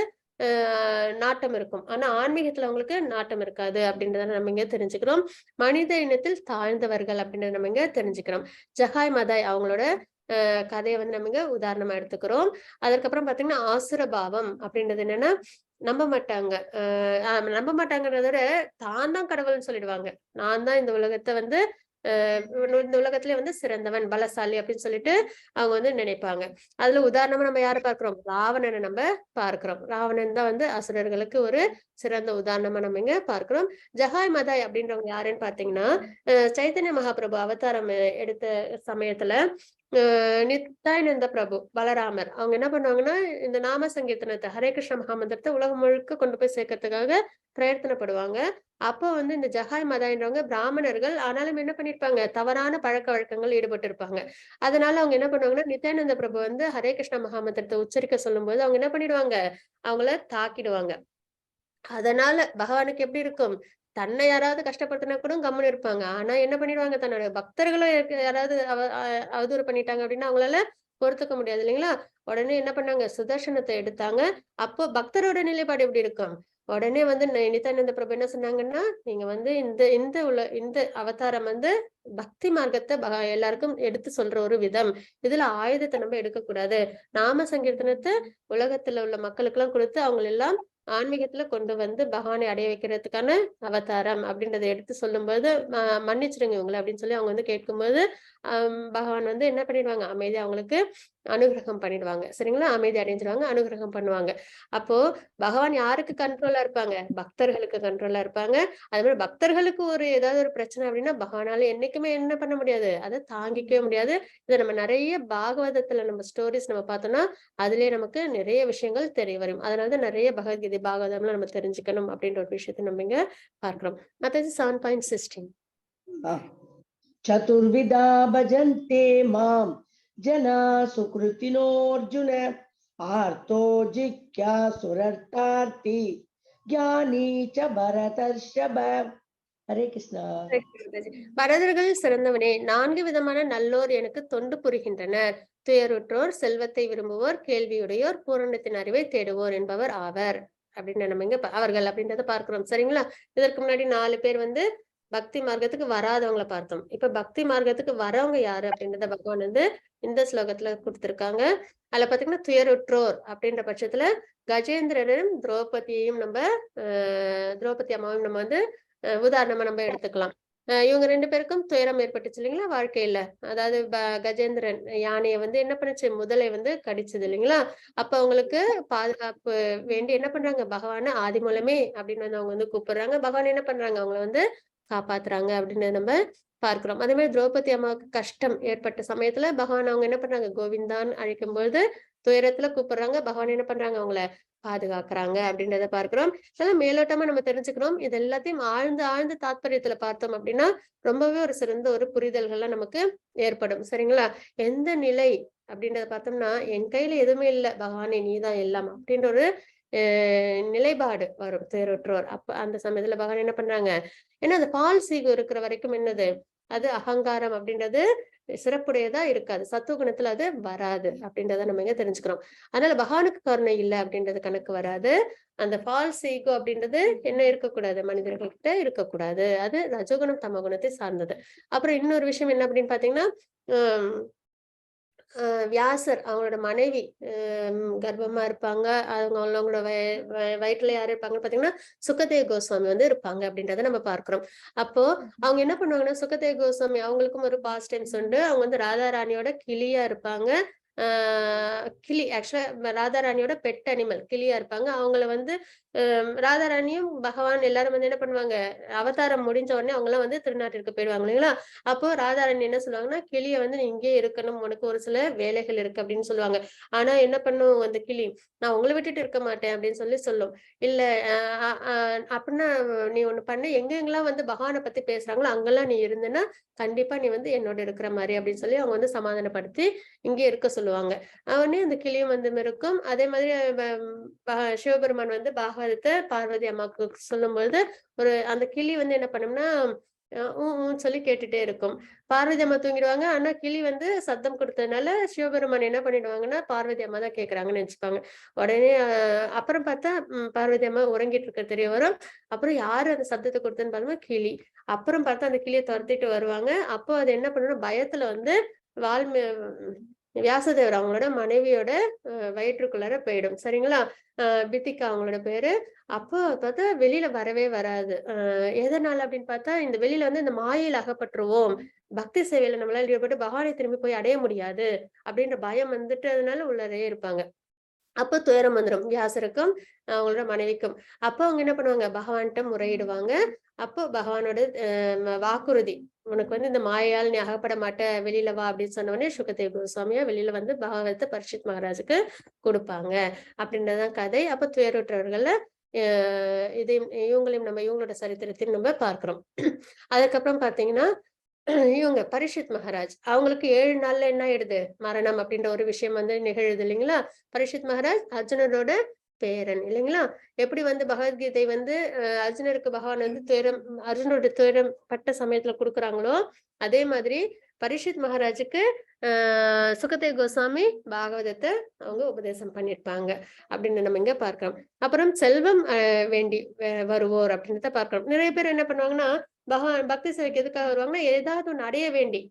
நாட்டம் இருக்கும், ஆனா ஆன்மீகத்துல அவங்களுக்கு நாட்டம் இருக்காது அப்படின்றத நம்ம இங்க தெரிஞ்சுக்கிறோம். மனித இனத்தில் தாழ்ந்தவர்கள் அப்படின்றத நம்ம இங்க தெரிஞ்சுக்கிறோம். ஜஹாய் மதாய் அவங்களோட கதையை வந்து நம்ம இங்க உதாரணமா எடுத்துக்கிறோம். அதற்கப்புறம் பாத்தீங்கன்னா ஆசுரபாவம் அப்படின்றது என்னன்னா, நம்ப மாட்டாங்க. நம்ப மாட்டாங்கன்றத விட தான் தான் கடவுள்னு சொல்லிடுவாங்க. நான் தான் இந்த உலகத்தை வந்து இந்த உலகத்திலே வந்து சிறந்தவன், பலசாலி அப்படின்னு சொல்லிட்டு அவங்க வந்து நினைப்பாங்க. அதுல உதாரணமா நம்ம யாரை பார்க்கிறோம், ராவணனை நம்ம பார்க்கிறோம். ராவணன் தான் வந்து அசுரர்களுக்கு ஒரு சிறந்த உதாரணமா நம்ம இங்க பார்க்கிறோம். ஜஹாய் மதாய் அப்படின்றவங்க யாருன்னு பாத்தீங்கன்னா, சைத்தன்ய மகாபிரபு அவதாரம் எடுத்த சமயத்துல நித்யானந்த பிரபு பலராமர் அவங்க என்ன பண்ணுவாங்கன்னா, இந்த நாம சங்கீர்த்தனத்தை ஹரே கிருஷ்ண மகாமந்திரத்தை உலகம் முழுக்க கொண்டு போய் சேர்க்கறதுக்காக பிரயத்தனப்படுவாங்க. அப்போ வந்து இந்த ஜஹாய் மதாயின்றவங்க பிராமணர்கள், ஆனாலும் என்ன பண்ணிருப்பாங்க, தவறான பழக்க வழக்கங்கள் ஈடுபட்டு இருப்பாங்க. அதனால அவங்க என்ன பண்ணுவாங்கன்னா, நித்யானந்த பிரபு வந்து ஹரே கிருஷ்ண மகாமந்திரத்தை உச்சரிக்க சொல்லும் போது அவங்க என்ன பண்ணிடுவாங்க, அவங்கள தாக்கிடுவாங்க. அதனால பகவானுக்கு எப்படி இருக்கும், தன்னை யாராவது கஷ்டப்படுத்தினா கூட கம்முன்னு இருப்பாங்க. ஆனா என்ன பண்ணிடுவாங்க, தன்னோட பக்தர்களும் யாராவது அவதூறு பண்ணிட்டாங்க அப்படின்னா அவங்களால பொறுத்துக்க முடியாது இல்லைங்களா? உடனே என்ன பண்ணாங்க, சுதர்சனத்தை எடுத்தாங்க. அப்போ பக்தரோட நிலைப்பாடு எப்படி இருக்கும், உடனே வந்து நித்யானந்த பிரபு என்ன சொன்னாங்கன்னா, நீங்க வந்து இந்த இந்த உல இந்த அவதாரம் வந்து பக்தி மார்க்கத்தை எல்லாருக்கும் எடுத்து சொல்ற ஒரு விதம், இதுல ஆயுதத்தை நம்ம எடுக்கக்கூடாது, நாம சங்கீர்த்தனத்தை உலகத்துல உள்ள மக்களுக்கெல்லாம் கொடுத்து அவங்களெல்லாம் ஆன்மீகத்துல கொண்டு வந்து பகவானை அடைய வைக்கிறதுக்கான அவதாரம் அப்படின்றத எடுத்து சொல்லும்போது, மன்னிச்சிடுங்க இவங்களை அப்படின்னு சொல்லி அவங்க வந்து கேட்கும்போது, பகவான் வந்து என்ன பண்ணிடுவாங்க, அமைதி அவங்களுக்கு அனுகிரகம் பண்ணிடுவாங்க சரிங்களா? அமைதி அடைஞ்சிருவாங்க, அனுகிரகம் பண்ணுவாங்க. அப்போ பகவான் யாருக்கு கண்ட்ரோலா இருப்பாங்க, பக்தர்களுக்கு கண்ட்ரோலா இருப்பாங்க. அது மாதிரி பக்தர்களுக்கு ஒரு ஏதாவது ஒரு பிரச்சனை அப்படின்னா பகவானால என்னைக்குமே என்ன பண்ண முடியாது, அதை தாங்கிக்கவே முடியாது. இதை நம்ம நிறைய பாகவதத்துல நம்ம ஸ்டோரிஸ் நம்ம பார்த்தோம்னா அதுலயே நமக்கு நிறைய விஷயங்கள் தெரிய வரும். அதனாலதான் நிறைய பகவத்கீதை பாகவதம்லாம் நம்ம தெரிஞ்சுக்கணும் அப்படின்ற ஒரு விஷயத்தை நம்ம இங்க பார்க்கிறோம். மத்தது 7.16. சதுர்விதா பஜந்தே மாம் ஜனா சுக்ருதினோர்ஜுன ஆர்த்தோ ஜிக்யாசுரர்த்தார்த்தி ஞானி ச பரதர்ஷப. ஹரே கிருஷ்ணா. பரதர்கள் சிறந்தவனே, 4 விதமான நல்லோர் எனக்கு தொண்டு புரிகின்றனர். துயருற்றோர், செல்வத்தை விரும்புவோர், கேள்வியுடையோர், பூரணத்தின் அறிவை தேடுவோர் என்பவர் ஆவர் அப்படின்னு நம்ம இங்க அவர்கள் அப்படின்றத பார்க்கிறோம் சரிங்களா? இதற்கு முன்னாடி 4 பேர் வந்து பக்தி மார்க்கத்துக்கு வராதவங்களை பார்த்தோம். இப்ப பக்தி மார்க்கத்துக்கு வரவங்க யாரு அப்படின்றத பகவான் வந்து இந்த ஸ்லோகத்துல கொடுத்திருக்காங்க. அதுல பாத்தீங்கன்னா துயருற்றோர் அப்படின்ற பட்சத்துல கஜேந்திரனும் திரௌபதியையும் நம்ம திரௌபதி அம்மாவையும் நம்ம வந்து உதாரணமா நம்ம எடுத்துக்கலாம். இவங்க 2 பேருக்கும் துயரம் ஏற்பட்டுச்சு இல்லைங்களா வாழ்க்கையில. அதாவது கஜேந்திரன் யானையை வந்து என்ன பண்ணுச்சு, முதலை வந்து கடிச்சது இல்லைங்களா. அப்ப அவங்களுக்கு பாதுகாப்பு வேண்டி என்ன பண்றாங்க, பகவான ஆதி மூலமே அப்படின்னு வந்து அவங்க வந்து கூப்பிடுறாங்க. பகவான் என்ன பண்றாங்க, அவங்கள வந்து காப்பாத்துறாங்க அப்படின்னு நம்ம பார்க்கிறோம். அதே மாதிரி திரௌபதி அம்மாவுக்கு கஷ்டம் ஏற்பட்ட சமயத்துல பகவான் அவங்க என்ன பண்றாங்க, கோவிந்தான் அழைக்கும் பொழுது துயரத்துல கூப்பிடுறாங்க. பகவான் என்ன பண்றாங்க, அவங்கள பாதுகாக்கிறாங்க அப்படின்றத பார்க்கிறோம். இதெல்லாம் மேலோட்டமா நம்ம தெரிஞ்சுக்கிறோம். இது எல்லாத்தையும் ஆழ்ந்து ஆழ்ந்து தாத்பரியத்துல பார்த்தோம் அப்படின்னா ரொம்பவே ஒரு சிறந்த ஒரு புரிதல்கள்லாம் நமக்கு ஏற்படும். சரிங்களா? எந்த நிலை அப்படின்றத பார்த்தோம்னா, என் கையில எதுவுமே இல்லை பகவானே நீதான் எல்லாம் அப்படின்ற ஒரு நிலைப்பாடு வரும் தேரொற்றோர். அப்ப அந்த சமயத்துல பகவான் என்ன பண்றாங்க, ஏன்னா அந்த பால் சீகு இருக்கிற வரைக்கும் என்னது, அது அகங்காரம் அப்படின்றது சிறப்புடையதா இருக்காது, சத்துவகுணத்துல அது வராது அப்படின்றத நம்ம இங்க தெரிஞ்சுக்கிறோம். அதனால பகவானுக்கு கருணை இல்லை அப்படின்றது கணக்கு வராது. அந்த ஃபால்ஸ் ஈகோ அப்படின்றது என்ன இருக்கக்கூடாது, மனிதர்கள்கிட்ட இருக்கக்கூடாது. அது ரஜோகுணம் தமகுணத்தை சார்ந்தது. அப்புறம் இன்னொரு விஷயம் என்ன அப்படின்னு பாத்தீங்கன்னா, வியாசர் அவங்களோட மனைவி கர்ப்பமா இருப்பாங்க. அவங்க அவங்களோட வயிற்றுல யாரு இருப்பாங்கன்னு பாத்தீங்கன்னா சுகதேவ கோஸ்வாமி வந்து இருப்பாங்க அப்படின்றத நம்ம பார்க்கிறோம். அப்போ அவங்க என்ன பண்ணுவாங்கன்னா, சுகதேவ கோஸ்வாமி அவங்களுக்கும் ஒரு பாஸ்ட் டைம்ஸ் உண்டு. அவங்க வந்து ராதாராணியோட கிளியா இருப்பாங்க. கிளி ஆக்சுவலா ராதாராணியோட பெட் அனிமல் கிளியா இருப்பாங்க. அவங்கள வந்து ராதாராணியும் பகவான் எல்லாரும் வந்து என்ன பண்ணுவாங்க, அவதாரம் முடிஞ்ச உடனே அவங்களாம் வந்து திருநாட்டிற்கு போயிடுவாங்க இல்லைங்களா. அப்போ ராதாராணி என்ன சொல்லுவாங்கன்னா, கிளியை வந்து நீ இங்கே இருக்கணும், உனக்கு ஒரு சில வேலைகள் இருக்கு அப்படின்னு சொல்லுவாங்க. ஆனா என்ன பண்ணும் அந்த கிளி, நான் உங்களை விட்டுட்டு இருக்க மாட்டேன் அப்படின்னு சொல்லி சொல்லும். இல்ல அப்படின்னா நீ ஒண்ணு பண்ணு, எங்கெங்கெல்லாம் வந்து பகவானை பத்தி பேசுறாங்களோ அங்கெல்லாம் நீ இருந்தேன்னா கண்டிப்பா நீ வந்து என்னோட இருக்கிற மாதிரி அப்படின்னு சொல்லி அவங்க வந்து சமாதானப்படுத்தி இங்கே இருக்க சொல்லுவாங்க. அவனே அந்த கிளியும் வந்து இருக்கும். அதே மாதிரி சிவபெருமான் வந்து பாகவதத்தை பார்வதி அம்மாவுக்கு சொல்லும்பொழுது ஒரு அந்த கிளி வந்து என்ன பண்ணும்னா ஊன்னு சொல்லி கேட்டுட்டே இருக்கும். பார்வதி அம்மா தூங்கிடுவாங்க. ஆனா கிளி வந்து சத்தம் கொடுத்ததுனால சிவபெருமான் என்ன பண்ணிடுவாங்கன்னா, பார்வதி அம்மா தான் கேக்குறாங்கன்னு நினைச்சுப்பாங்க. உடனே அப்புறம் பார்த்தா பார்வதி அம்மா உறங்கிட்டு இருக்க தெரிய வரும். அப்புறம் யாரு அந்த சத்தத்தை கொடுத்ததுன்னு பார்த்தோம்னா கிளி. அப்புறம் பார்த்தா அந்த கிளியை துரத்திட்டு வருவாங்க. அப்போ அது என்ன பண்ணணும்னா பயத்துல வந்து வியாசதேவர் அவங்களோட மனைவியோட வயிற்றுக்குள்ளார போயிடும். சரிங்களா? பித்திகா அவங்களோட பேரு. அப்போ பார்த்தா வெளியில வரவே வராது. எதனால அப்படின்னு பார்த்தா, இந்த வெளியில வந்து இந்த மாயையில் அகப்பட்டுருவோம், பக்தி சேவையில நம்மளால ஈடுபட்டு பகவானை திரும்பி போய் அடைய முடியாது அப்படின்ற பயம் வந்துட்டு அதனால உள்ளதே இருப்பாங்க. அப்போ துயரம் வந்துடும் வியாசருக்கும் அவங்களோட மனைவிக்கும். அப்போ அவங்க என்ன பண்ணுவாங்க, பகவான்கிட்ட முறையிடுவாங்க. அப்போ பகவானோட வாக்குறுதி, உனக்கு வந்து இந்த மாயால் நீ அகப்பட மாட்ட, வெளியில வா அப்படின்னு சொன்ன உடனே சுகதேவ கோஸ்வாமியா வெளியில வந்து பாகவதத்தை பரிஷித் மகாராஜுக்கு கொடுப்பாங்க அப்படின்றதான் கதை. அப்ப துயருற்றவர்கள இதையும் இவங்களையும் நம்ம இவங்களோட சரித்திரத்தையும் நம்ம பார்க்கிறோம். அதுக்கப்புறம் பாத்தீங்கன்னா இவங்க பரிஷித் மகாராஜ் அவங்களுக்கு 7 நாள்ல என்ன ஆயிடுது, மரணம் அப்படின்ற ஒரு விஷயம் வந்து நிகழுது இல்லைங்களா. பரிஷித் மகாராஜ் அர்ஜுனரோட பேரன் இல்லைங்களா. எப்படி வந்து பகவத்கீதை வந்து அர்ஜுனருக்கு பகவான் வந்து துயரம், அர்ஜுனோட துயரம் பட்ட சமயத்துல கொடுக்குறாங்களோ அதே மாதிரி பரிஷித் மகாராஜுக்கு சுகதேவ கோஸ்வாமி பாகவதத்தை அவங்க உபதேசம் பண்ணிருப்பாங்க அப்படின்னு நம்ம இங்க பார்க்கிறோம். அப்புறம் செல்வம் வேண்டி வருவோர் அப்படின்றத பார்க்கிறோம். நிறைய பேர் என்ன பண்ணுவாங்கன்னா, பகவான் பக்தி சேவைக்கு எதுக்காக வருவாங்கன்னா, ஏதாவது ஒண்ணு அடைய வேண்டி,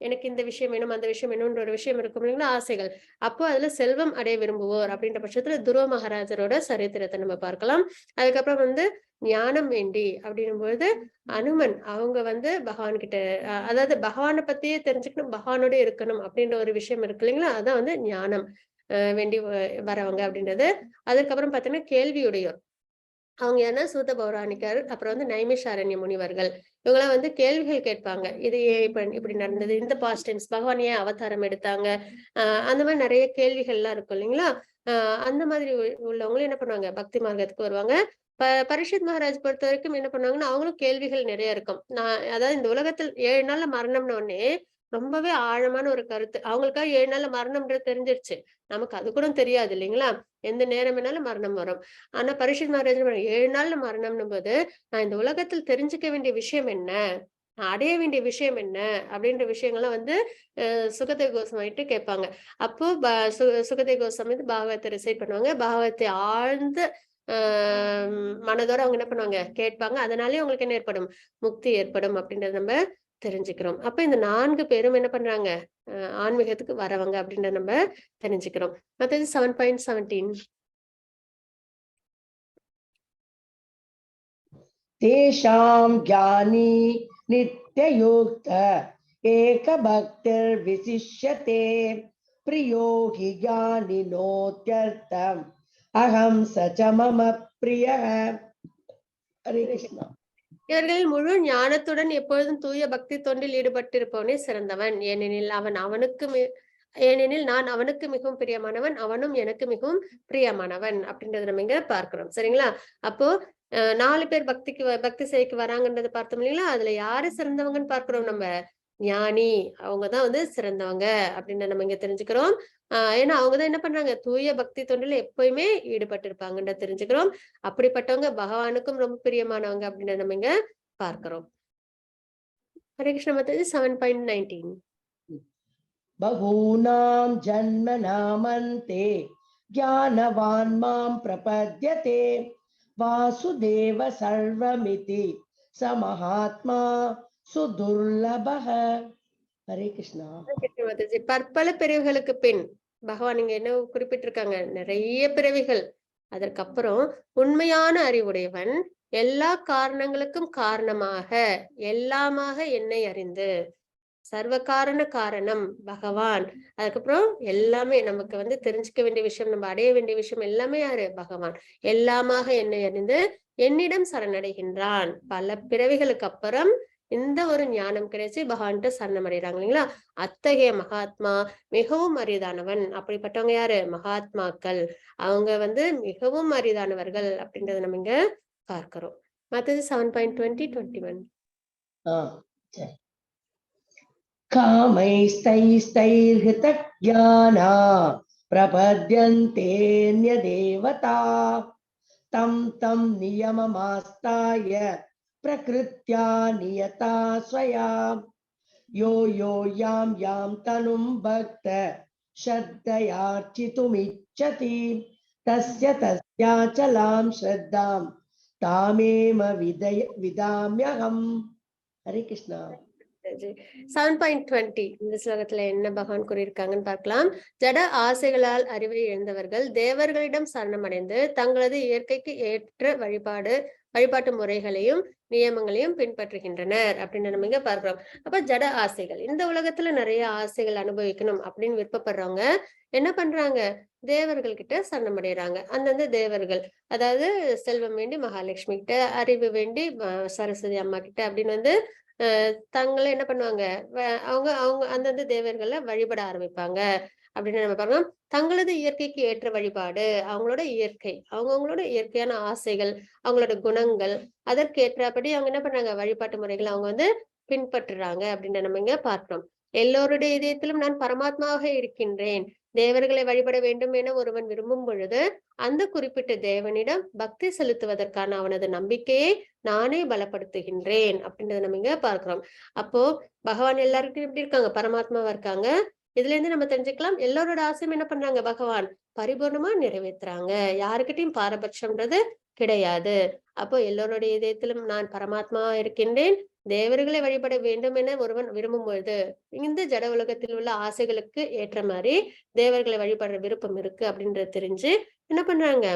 எனக்கு இந்த விஷயம் வேணும் அந்த விஷயம் வேணும்ன்ற ஒரு விஷயம் இருக்கும் இல்லைங்களா, ஆசைகள். அப்போ அதுல செல்வம் அடைய விரும்புவோர் அப்படின்ற பட்சத்துல துருவ மகாராஜரோட சரித்திரத்தை நம்ம பார்க்கலாம். அதுக்கப்புறம் வந்து ஞானம் வேண்டி அப்படின்னும் பொழுது அனுமன் அவங்க வந்து பகவான் கிட்ட, அதாவது பகவானை பத்தியே தெரிஞ்சுக்கணும், பகவானோட இருக்கணும் அப்படின்ற ஒரு விஷயம் இருக்கு இல்லைங்களா, அதான் வந்து ஞானம் வேண்டி வரவங்க அப்படின்றது. அதுக்கப்புறம் பாத்தீங்கன்னா கேள்வியுடையோர் அவங்க யாருன்னா சூத பௌராணிகர், அப்புறம் வந்து நைமிஷாரண்ய முனிவர்கள். இவங்கெல்லாம் வந்து கேள்விகள் கேட்பாங்க, இது ஏன் இப்ப இப்படி நடந்தது, இந்த பாஸ்ட் டைம்ஸ் பகவான் ஏன் அவதாரம் எடுத்தாங்க, அந்த மாதிரி நிறைய கேள்விகள்லாம் இருக்கும் இல்லைங்களா. அந்த மாதிரி உள்ளவங்களும் என்ன பண்ணுவாங்க, பக்தி மார்க்கத்துக்கு வருவாங்க. பரிஷித் மகாராஜ் பொறுத்த வரைக்கும் என்ன பண்ணுவாங்கன்னா, அவங்களும் கேள்விகள் நிறைய இருக்கும். நான் அதாவது இந்த உலகத்தில் 7 நாள்ல மரணம்னு உடனே ரொம்பவே ஆழமான ஒரு கருத்து. அவங்களுக்காக 7 நாள்ல மரணம்ன்றது தெரிஞ்சிருச்சு, நமக்கு அது கூட தெரியாது இல்லைங்களா, எந்த நேரம் வேணாலும் மரணம் வரும். ஆனா பரிஷித் மகாராஜ் 7 நாள்ல மரணம்னும் போது நான் இந்த உலகத்தில் தெரிஞ்சுக்க வேண்டிய விஷயம் என்ன, நான் அடைய வேண்டிய விஷயம் என்ன அப்படின்ற விஷயங்கள்லாம் வந்து சுகதேவ கோஸ்வாமிட்டு கேட்பாங்க. அப்போ சுகதேவ கோஸ்வாமி வந்து பாகவத்தை ரிசைட் பண்ணுவாங்க. பாகவத்தை ஆழ்ந்த ஆஹ் மனதோட அவங்க என்ன பண்ணுவாங்க, கேட்பாங்க. அதனாலே அவங்களுக்கு என்ன ஏற்படும், முக்தி ஏற்படும் அப்படின்றத நம்ம தெரிஞ்சுக்கிறோம். அப்ப இந்த 4 பேரும் என்ன பண்றாங்க, ஆன்மீகத்துக்கு வரவங்க அப்படின்றத நம்ம தெரிஞ்சுக்கிறோம். மற்றது 7.17. தேஷாம் ஞானி நித்யயுக்த ஏக பக்திர் விசிஷ்யதே பிரியோ he ஞானினோத்யர்த்தம் அகம் ச ச மம பிரியः. ஹரே கிருஷ்ணா. இவர்களில் முழு ஞானத்துடன் எப்பொழுதும் தூய பக்தி தொண்டில் ஈடுபட்டிருப்பவனே சிறந்தவன். ஏனெனில் அவன் அவனுக்கு ஏனெனில் நான் அவனுக்கு மிகவும் பிரியமானவன், அவனும் எனக்கு மிகவும் பிரியமானவன் அப்படின்றத நம்ம இங்க பார்க்கிறோம். சரிங்களா? அப்போ 4 பேர் பக்தி சேவைக்கு வராங்கன்றதை பார்த்தோம் இல்லைங்களா? அதுல யாரு சிறந்தவங்கன்னு பார்க்கிறோம், நம்ம ஞானி அவங்கதான் வந்து சிறந்தவங்க அப்படின்னு நம்ம இங்க தெரிஞ்சுக்கிறோம். ஏன்னா அவங்கதான் என்ன பண்றாங்க, தூய பக்தி தொண்டில் எப்பயுமே ஈடுபட்டிருப்பாங்கன்ற தெரிஞ்சுக்கிறோம். அப்படிப்பட்டவங்க பகவானுக்கும் ரொம்ப பிரியமானவங்க அப்படின்னு நம்ம இங்க பார்க்கிறோம். ஹரே கிருஷ்ண மாதாஜி, 7.19. பகூனாம் ஜன்மநாமந்தே ஞானவான் மாம் பிரபத்யதே வாசுதேவ சர்வமிதி ச மகாத்மா சுதுர்லபஹ. ஹரே கிருஷ்ணா. மாதாஜி, பற்பல பிறவிகளுக்கு பின் பகவான் இங்க என்ன குறிப்பிட்டிருக்காங்க, நிறைய பிறவிகள், அதற்கப்புறம் உண்மையான அறிவுடையவன் எல்லா காரணங்களுக்கும் காரணமாக எல்லாமாக என்னை அறிந்து, சர்வ காரண காரணம் பகவான். அதுக்கப்புறம் எல்லாமே நமக்கு வந்து தெரிஞ்சுக்க வேண்டிய விஷயம், நம்ம அடைய வேண்டிய விஷயம் எல்லாமே யாரு, பகவான். எல்லாமாக என்னை அறிந்து என்னிடம் சரணடைகின்றான். பல பிறவிகளுக்கு அப்புறம் இந்த ஒரு ஞானம் கிடைச்சி பகவான்கிட்ட சரணம் அடைகிறாங்க இல்லைங்களா? அத்தகைய மகாத்மா மிகவும் அரிதானவன். அப்படிப்பட்டவங்க யாரு, மகாத்மாக்கள். அவங்க வந்து மிகவும் அரிதானவர்கள் அப்படின்றத நம்ம இங்க பார்க்கிறோம். மற்றது 7.20-21. சரி. காமைஸ்தைஸ்தைர்ஹிதஜ்ஞானா பிரபத்யந்தேன்யதேவதா தம் தம் நியமமாஸ்தாய பிரகிருத்யா நியதா ஸ்வயா யோ யோ யாம் யாம் தனும் பக்த ஸ்ரத்தையார்ச்சிதுமிச்சதி தஸ்ய தஸ்யாச்சலாம் ஸ்ரத்தாம் தாமேம விதாம்யகம். ஹரே கிருஷ்ணா. 7.20 இந்த ஸ்லோகத்துல என்ன பகவான் கூறியிருக்காங்கன்னு பார்க்கலாம். ஜட ஆசைகளால் அறிவை இழந்தவர்கள் தேவர்களிடம் சரணமடைந்து தங்களது இயற்கைக்கு ஏற்ற வழிபாட்டு முறைகளையும் நியமங்களையும் பின்பற்றுகின்றனர் அப்படின்னு நம்ம இங்க பார்க்கிறோம். அப்ப ஜட ஆசைகள், இந்த உலகத்துல நிறைய ஆசைகள் அனுபவிக்கணும் அப்படின்னு விருப்பப்படுறவங்க என்ன பண்றாங்க, தேவர்கள் கிட்ட சரணமடைறாங்க. அந்தந்த தேவர்கள், அதாவது செல்வம் வேண்டி மகாலட்சுமி கிட்ட, அறிவு வேண்டி சரஸ்வதி அம்மா கிட்ட அப்படின்னு வந்து தங்களை என்ன பண்ணுவாங்க, அவங்க அவங்க அந்தந்த தேவர்களை வழிபட ஆரம்பிப்பாங்க அப்படின்னு நம்ம பார்க்கலாம். தங்களது இயற்கைக்கு ஏற்ற வழிபாடு, அவங்களோட இயற்கை, அவங்கவங்களோட இயற்கையான ஆசைகள், அவங்களோட குணங்கள், அதற்கேற்றபடி அவங்க என்ன பண்றாங்க, வழிபாட்டு முறைகளை அவங்க வந்து பின்பற்றுறாங்க அப்படின்னு நம்ம இங்க பார்க்கிறோம். எல்லோருடைய இதயத்திலும் நான் பரமாத்மாவாக இருக்கின்றேன். தேவர்களை வழிபட வேண்டும் என ஒருவன் விரும்பும் பொழுது அந்த குறிப்பிட்ட தேவனிடம் பக்தி செலுத்துவதற்கான அவனது நம்பிக்கையை நானே பலப்படுத்துகின்றேன் அப்படின்றத நம்ம இங்க பார்க்கிறோம். அப்போ பகவான் எல்லாருக்கும் எப்படி இருக்காங்க, பரமாத்மாவா இருக்காங்க. இதுல இருந்து நம்ம தெரிஞ்சுக்கலாம், எல்லாரோட ஆசையும் என்ன பண்றாங்க, பகவான் பரிபூர்ணமா நிறைவேத்துறாங்க. யாருக்கிட்டையும் பாரபட்சம்ன்றது கிடையாது. அப்போ எல்லோருடைய இதயத்திலும் நான் பரமாத்மாவா இருக்கின்றேன். தேவர்களை வழிபட வேண்டும் என ஒருவன் விரும்பும் பொழுது இந்த ஜட உலகத்தில் உள்ள ஆசைகளுக்கு ஏற்ற மாதிரி தேவர்களை வழிபடுற விருப்பம் இருக்கு அப்படின்றத தெரிஞ்சு என்ன பண்றாங்க,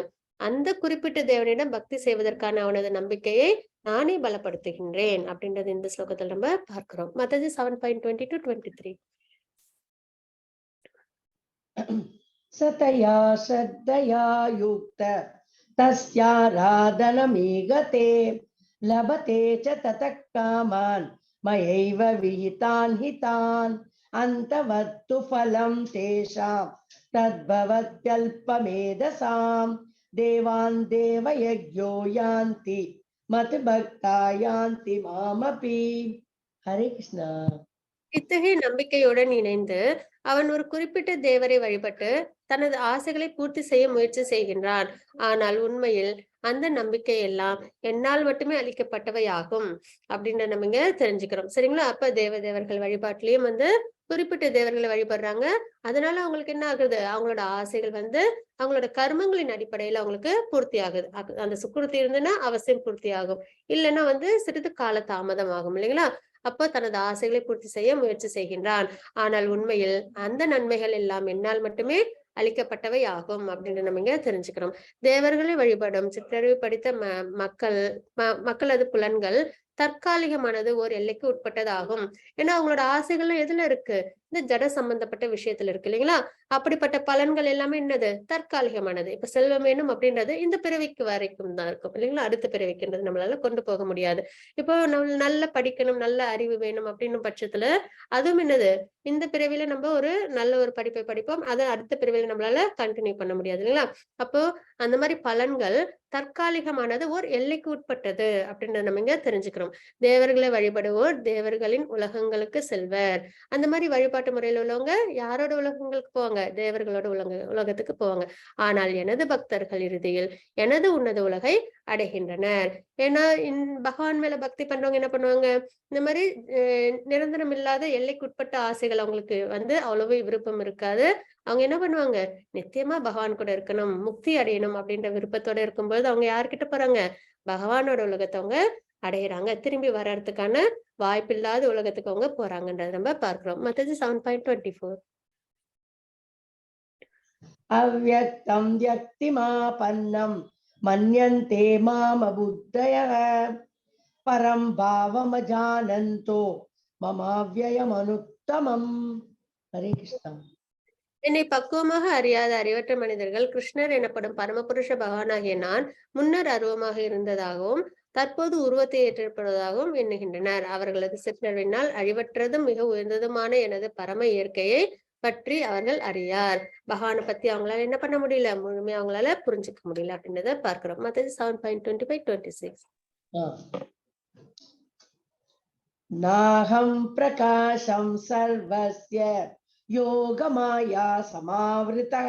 அந்த குறிப்பிட்ட தேவனிடம் பக்தி செய்வதற்கான அவனது நம்பிக்கையை நானே பலப்படுத்துகின்றேன் அப்படின்றது இந்த ஸ்லோகத்தில் நம்ம பார்க்கிறோம். மற்றது 7.22-23. சதயா ஸ்ரத்தயா யுக்த தஸ்யாராதனமீகதே லபதே ச ததः காமான் மயைவ விஹிதான் ஹிதான் அந்தவத்து ஃபலம் தேஷாம் தத்பவத்யல்பமேதசாம் தேவான் தேவயஜ்ஞோ யாந்தி மத் பக்தா யாந்தி மாமபி. ஹரே கிருஷ்ணா. இத்தகைய நம்பிக்கையுடன் இணைந்து அவன் ஒரு குறிப்பிட்ட தேவரை வழிபட்டு தனது ஆசைகளை பூர்த்தி செய்ய முயற்சி செய்கின்றான். ஆனால் உண்மையில் அந்த நம்பிக்கை எல்லாம் என்னால் மட்டுமே அளிக்கப்பட்டவை ஆகும் அப்படின்னு நம்ம இங்க தெரிஞ்சுக்கிறோம். சரிங்களா? அப்ப தேவர்கள் வழிபாட்டிலையும் வந்து குறிப்பிட்ட தேவர்களை வழிபடுறாங்க. அதனால அவங்களுக்கு என்ன ஆகுது? அவங்களோட ஆசைகள் வந்து அவங்களோட கர்மங்களின் அடிப்படையில அவங்களுக்கு பூர்த்தி ஆகுது. அந்த சுக்கிருத்தி இருந்ததுன்னா அவசியம் பூர்த்தி ஆகும், இல்லைன்னா வந்து சிறிது கால தாமதம் ஆகும் இல்லைங்களா? அப்போ தனது ஆசைகளை பூர்த்தி செய்ய முயற்சி செய்கின்றான். ஆனால் உண்மையில் அந்த நன்மைகள் எல்லாம் என்னால் மட்டுமே அளிக்கப்பட்டவை ஆகும் அப்படின்னு நம்ம இங்க தெரிஞ்சுக்கிறோம். தேவர்களை வழிபடும் சிற்றறிவு படித்த மக்கள் மக்களது புலன்கள் தற்காலிகமானது ஒரு எல்லைக்கு உட்பட்டதாகும். ஏன்னா அவங்களோட ஆசைகள்லாம் எதுல இருக்கு? இந்த ஜட சம்பந்தப்பட்ட விஷயத்துல இருக்கு இல்லைங்களா? அப்படிப்பட்ட பலன்கள் எல்லாமே என்னது? தற்காலிகமானது. இப்ப செல்வம் வேணும் அப்படின்றது இந்த பிறவிக்கு வரைக்கும் தான் இருக்கும் இல்லைங்களா? அடுத்த பிறவிக்குன்றது நம்மளால கொண்டு போக முடியாது. இப்போ நம்ம நல்லா படிக்கணும், நல்ல அறிவு வேணும் அப்படின்னு பட்சத்துல அதுவும் என்னது? இந்த பிறவியில நம்ம ஒரு நல்ல ஒரு படிப்பை படிப்போம், அதை அடுத்த பிறவியில நம்மளால கண்டினியூ பண்ண முடியாது இல்லைங்களா? அப்போ அந்த மாதிரி பலன்கள் தற்காலிகமானது ஓர் எல்லைக்கு உட்பட்டது அப்படின்றத நம்ம இங்க தெரிஞ்சுக்கிறோம். தேவர்களை வழிபடுவோர் தேவர்களின் உலகங்களுக்கு செல்வர். அந்த மாதிரி வழிபாட்டு முறையில உள்ளவங்க யாரோட உலகங்களுக்கு போவாங்க? தேவர்களோட உலகத்துக்கு போவாங்க. ஆனால் எனது பக்தர்கள் இறுதியில் எனது உன்னத உலகை அடைகின்றனர். ஏன்னா பகவான் மேல பக்தி பண்றவங்க என்ன பண்ணுவாங்க? இந்த மாதிரி நிரந்தரம் இல்லாத எல்லைக்குட்பட்ட ஆசைகள் அவங்களுக்கு வந்து அவ்வளவு விருப்பம் இருக்காது. அவங்க என்ன பண்ணுவாங்க? நித்தியமா பகவான் கூட இருக்கணும், முக்தி அடையணும் அப்படின்ற விருப்பத்தோட இருக்கும்போது அவங்க யார்கிட்ட போறாங்க? பகவானோட உலகத்தை அவங்க அடையிறாங்க. திரும்பி வர்றதுக்கான வாய்ப்பில்லாத உலகத்துக்கு அவங்க போறாங்கன்றதை நம்ம பார்க்கிறோம். மற்றது 7.24. அவ்யக்தம் வியக்திமாபன்னம் மன்யந்தே மாமபுத்தயः பரம் பாவமஜானந்தோ மமாவ்யயமனுத்தமம். ஹரே கிருஷ்ணா. என்னை பக்குவமாக அறியாத அறிவற்ற மனிதர்கள் கிருஷ்ணர் எனப்படும் பரமபுருஷ பகவானாகிய நான் முன்னர் அருவமாக இருந்ததாகவும் தற்போது உருவத்தை ஏற்றிருப்பதாகவும் எண்ணுகின்றனர். அவர்களது சிற்றறிவினால் அழிவற்றதும் மிக உயர்ந்ததுமான எனது பரம இயற்கையை பற்றி அவர்கள் அறியார். பகவானை பத்தி அவங்களால என்ன பண்ண முடியல? முழுமையா அவங்களால புரிஞ்சுக்க முடியல அப்படின்றத பார்க்கிறோம். மற்றது 7.25-26. நாஹம் பிரகாசம் சர்வஸ்ய யோகமாயா சமாவிருதः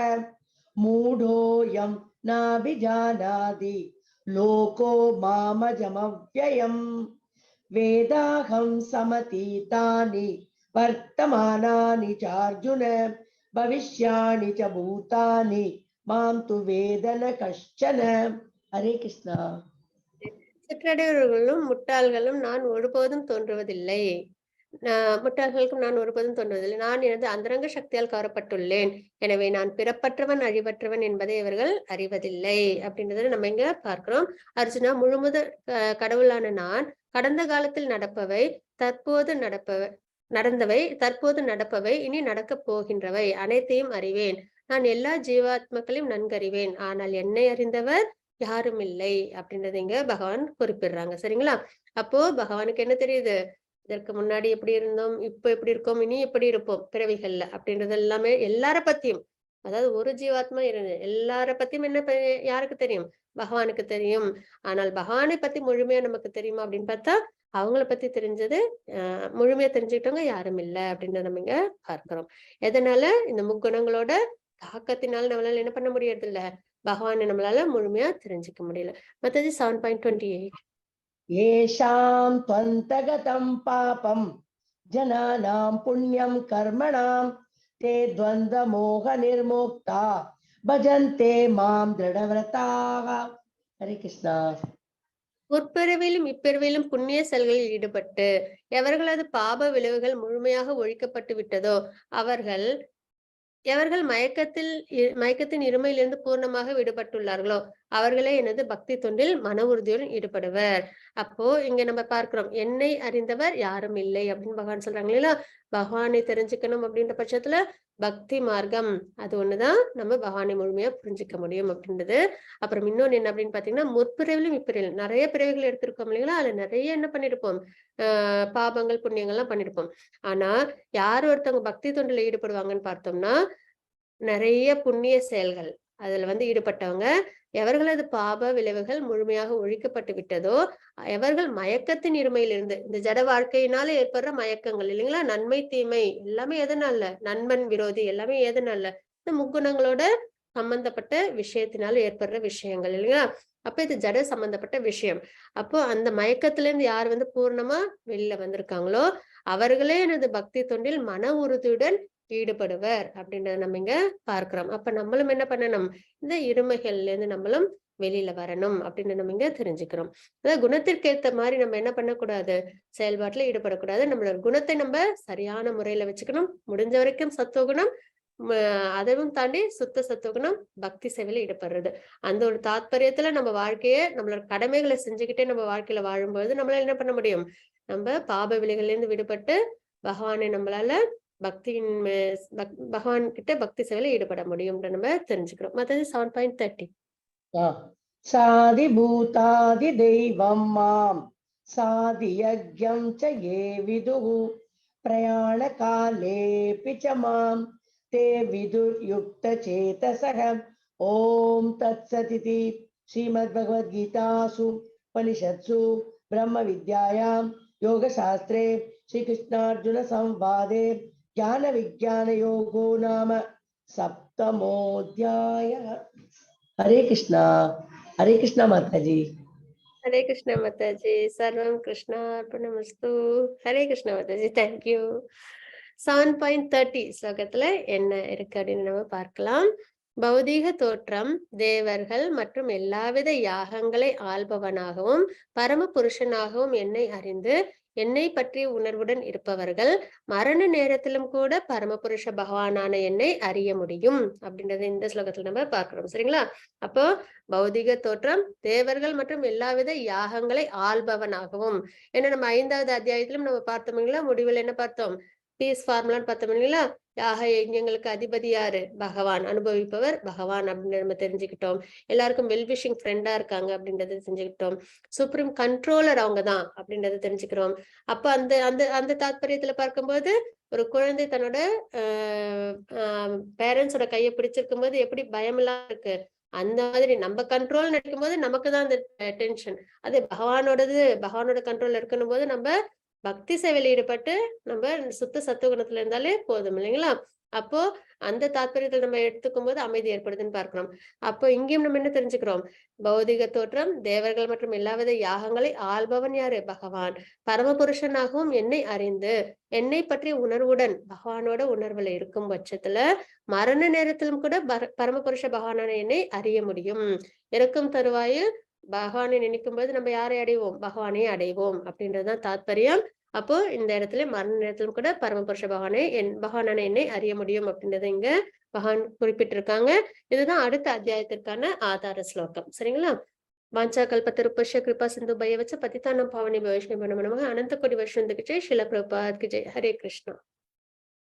மூடோயம் நாபிஜானாதி லோகோ மாமஜமவ்யயம் வேதாஹம் சமதீதானி வர்த்தமானானி சார்ஜுன பவிஷ்யாணி ச பூதானி மாம் து வேதன கஷ்சன. ஹரே கிருஷ்ணா. சிற்றடையவர்களும் முட்டாள்களும் நான் ஒருபோதும் தோன்றுவதில்லை. முட்டாள்களுக்கும் நான் ஒருபோதும் தோன்றுவதில்லை. நான் எனது அந்தரங்க சக்தியால் கவரப்பட்டுள்ளேன். எனவே நான் பிறப்பற்றவன் அழிவற்றவன் என்பதை இவர்கள் அறிவதில்லை அப்படின்றத நம்ம இங்க பார்க்கிறோம். அர்ஜுனா, முழுமுதற் கடவுளான நான் கடந்த காலத்தில் நடப்பவை, தற்போது நடப்பவை, நடந்தவை, தற்போது நடப்பவை, இனி நடக்கப் போகின்றவை அனைத்தையும் அறிவேன். நான் எல்லா ஜீவாத்மக்களையும் நன்கறிவேன். ஆனால் என்னை அறிந்தவர் யாரும் இல்லை அப்படின்றத இங்க பகவான் குறிப்பிடுறாங்க. சரிங்களா? அப்போ பகவானுக்கு என்ன தெரியுது? இதற்கு முன்னாடி எப்படி இருந்தோம், இப்ப எப்படி இருக்கோம், இனி எப்படி இருப்போம் பிறவிகள்ல அப்படின்றது எல்லாமே எல்லார பத்தியும், அதாவது ஒரு ஜீவாத்மா இருந்து எல்லார பத்தியும் என்ன யாருக்கு தெரியும்? பகவானுக்கு தெரியும். ஆனால் பகவானை பத்தி முழுமையா நமக்கு தெரியுமா அப்படின்னு பார்த்தா அவங்கள பத்தி தெரிஞ்சது முழுமையா தெரிஞ்சுக்கிட்டவங்க யாரும் இல்லை அப்படின்றத நம்ம இங்க பார்க்கிறோம். எதனால? இந்த முக்குணங்களோட தாக்கத்தினால நம்மளால என்ன பண்ண முடியறது இல்ல, பகவானை நம்மளால முழுமையா தெரிஞ்சுக்க முடியல. மத்தது 7.28. ஏஷாம் துவந்தகதம் பாபம் ஜனானாம் புண்ணியம் கர்மணாம் தே துவந்த மோக நிர்முக்தா பஜந்தே மாம் திருடவிரதாக. ஹரே கிருஷ்ணா. முற்பிறவிலும் இப்பிறவிலும் புண்ணிய செயல்களில் ஈடுபட்டு எவர்களது பாப விளைவுகள் முழுமையாக ஒழிக்கப்பட்டு விட்டதோ அவர்கள் எவர்கள் மயக்கத்தின் இருமையிலிருந்து பூர்ணமாக விடுபட்டுள்ளார்களோ அவர்களே எனது பக்தி தொண்டில் மன உறுதியுடன் ஈடுபடுவர். அப்போ இங்க நம்ம பார்க்கிறோம், என்னை அறிந்தவர் யாரும் இல்லை அப்படின்னு பகவான் சொல்றாங்க இல்லையா? பகவானை தெரிஞ்சுக்கணும் அப்படின்ற பட்சத்துல பக்தி மார்க்கம் அது ஒண்ணுதான் நம்ம பகவானை முழுமையா புரிஞ்சுக்க முடியும் அப்படின்றது. அப்புறம் இன்னொன்னு என்ன அப்படின்னு பாத்தீங்கன்னா, முற்பிறவிலும் இப்பிறவிலும் நிறைய பிறவிகள் எடுத்திருக்கோம் இல்லைங்களா? அதுல நிறைய என்ன பண்ணிருப்போம், பாபங்கள் புண்ணியங்கள்லாம் பண்ணிருப்போம். ஆனா யார் ஒருத்தவங்க பக்தி தொண்டில் ஈடுபடுவாங்கன்னு பார்த்தோம்னா நிறைய புண்ணிய செயல்கள் அதுல ஈடுபட்டவங்க எவர்களது பாப விளைவுகள் முழுமையாக ஒழிக்கப்பட்டு விட்டதோ எவர்கள் மயக்கத்தின் இருமையிலிருந்து, இந்த ஜட வாழ்க்கையினால ஏற்படுற மயக்கங்கள் இல்லைங்களா, நன்மை தீமை எல்லாமே எதனால, நண்பன் விரோதி எல்லாமே எதனால, இந்த முக்குணங்களோட சம்பந்தப்பட்ட விஷயத்தினால ஏற்படுற விஷயங்கள் இல்லைங்களா? அப்ப இது ஜட சம்பந்தப்பட்ட விஷயம். அப்போ அந்த மயக்கத்துல இருந்து யார் வந்து பூர்ணமா வெளியில வந்திருக்காங்களோ அவர்களே எனது பக்தி தொண்டில் மன உறுதியுடன் ஈடுபடுவர் அப்படின்றத நம்ம இங்க பார்க்கிறோம். அப்ப நம்மளும் என்ன பண்ணணும்? இந்த இருமைகள்ல இருந்து நம்மளும் வெளியில வரணும் அப்படின்னு நம்ம இங்க தெரிஞ்சுக்கிறோம். அதாவது குணத்திற்கேற்ற மாதிரி நம்ம என்ன பண்ணக்கூடாது? செயல்பாட்டுல ஈடுபடக்கூடாது. நம்மளோட குணத்தை நம்ம சரியான முறையில வச்சுக்கணும். முடிஞ்ச வரைக்கும் சத்துவகுணம், அதையும் தாண்டி சுத்த சத்துவகுணம், பக்தி சேவையில ஈடுபடுறது. அந்த ஒரு தாத்பரியத்துல நம்ம வாழ்க்கைய, நம்மளோட கடமைகளை செஞ்சுக்கிட்டே நம்ம வாழ்க்கையில வாழும்போது நம்மளால என்ன பண்ண முடியும்? நம்ம பாப வினைகள்ல இருந்து விடுபட்டு பகவானை நம்மளால பக்தியின் பகவான் கிட்ட பக்தி சேவையில ஈடுபட முடியும் நம்ம தெரிஞ்சுக்கிறோம். மற்றது 7.30. சாதி பூதாதி தெய்வம் மாம் சாதி யஜ்ஞம் ச யே விதுஹு பிரயாண காலேபி ச மாம் தே விதுர்யுக்த சேதசக. ஓம் தத்சதிதி ஸ்ரீமத் பகவத்கீதாசு உபனிஷத்சு பிரம்ம வித்யாயாம் யோகசாஸ்திரே ஸ்ரீகிருஷ்ணார்ஜுன சம்வாதே ஞான விஜான யோகோ நாம சப்தமோத்யாய. ஹரே கிருஷ்ணா. ஹரே கிருஷ்ணா மாதாஜி. ஹரே கிருஷ்ணா மாதாஜி. சர்வம் கிருஷ்ணார்ப்பணமஸ்து. Hare Krishna Mataji, thank you. 7.30 ஸ்லோகத்துல என்ன இருக்கு அப்படின்னு நம்ம பார்க்கலாம். பௌதீக தோற்றம், தேவர்கள் மற்றும் எல்லாவித யாகங்களை ஆள்பவனாகவும் பரம புருஷனாகவும் என்னை அறிந்து என்னை பற்றிய உணர்வுடன் இருப்பவர்கள் மரண நேரத்திலும் கூட பரமபுருஷ பகவானான என்னை அறிய முடியும் அப்படின்றத இந்த ஸ்லோகத்துல நம்ம பார்க்கிறோம். சரிங்களா? அப்போ பௌதிக தோற்றம், தேவர்கள் மற்றும் எல்லாவித யாகங்களை ஆள்பவனாகவும், ஏன்னா நம்ம 5வது அத்தியாயத்திலும் நம்ம பார்த்தோம் இல்லைங்களா? முடிவில் என்ன பார்த்தோம்? பீஸ் ஃபார்முலான்னு பார்த்தோம் இல்லைங்களா? யாக யஜ்ஞங்களுக்கு அதிபதி யாரு? பகவான். அனுபவிப்பவர் பகவான் அப்படின்னு நம்ம தெரிஞ்சுக்கிட்டோம். எல்லாருக்கும் வெல்விஷிங் ஃப்ரெண்டா இருக்காங்க அப்படின்றத தெரிஞ்சுக்கிட்டோம். சுப்ரீம் கண்ட்ரோலர் அவங்க தான் அப்படின்றத தெரிஞ்சுக்கிறோம். அப்ப அந்த அந்த அந்த தாத்பரியத்துல பார்க்கும்போது ஒரு குழந்தை தன்னோட பேரண்ட்ஸோட கையை பிடிச்சிருக்கும் போது எப்படி பயமெல்லாம் இருக்கு, அந்த மாதிரி நம்ம கண்ட்ரோல் நினைக்கும் போது நமக்கு தான் அந்த டென்ஷன். அதே பகவானோடது, பகவானோட கண்ட்ரோல் இருக்கணும் போது நம்ம பக்தி சேவையில ஈடுபட்டு நம்ம சுத்த சத்துவகுணத்துல இருந்தாலே போதும் இல்லைங்களா? அப்போ அந்த தாத்பரியத்தை நம்ம எடுத்துக்கும் போது அமைதி ஏற்படுதுன்னு பார்க்கிறோம். அப்போ இங்கேயும் நம்ம என்ன தெரிஞ்சுக்கிறோம்? பௌதிக தோற்றம், தேவர்கள் மற்றும் எல்லாவித யாகங்களை ஆள்பவன் யாரு? பகவான். பரமபுருஷனாகவும் என்னை அறிந்து என்னை பற்றிய உணர்வுடன் பகவானோட உணர்வுல இருக்கும் பட்சத்துல மரண நேரத்திலும் கூட பரமபுருஷ பகவானான என்னை அறிய முடியும். இறக்கும் தருவாயில் பகவானை நினைக்கும் போது நம்ம யாரை அடைவோம்? பகவானை அடைவோம் அப்படின்றதுதான் தாத்பரியம். அப்போ இந்த இடத்துல மரண நேரத்திலும் கூட பரமபுருஷ பகவானை பகவானான என்னை அறிய முடியும் அப்படின்றத இங்க பகவான் குறிப்பிட்டிருக்காங்க. இதுதான் அடுத்த அத்தியாயத்திற்கான ஆதார ஸ்லோகம். சரிங்களா? வாஞ்சா கல்பத்தருபஷ்ய கிருபா சிந்து பயவச்ச பதித்தானம் பாவனி வைஷ்ணவ நம நமக. அனந்த கோடி வருஷத்துக்கு ஜெய். ஷில பிரபாத் ஜெய். ஹரே கிருஷ்ணா.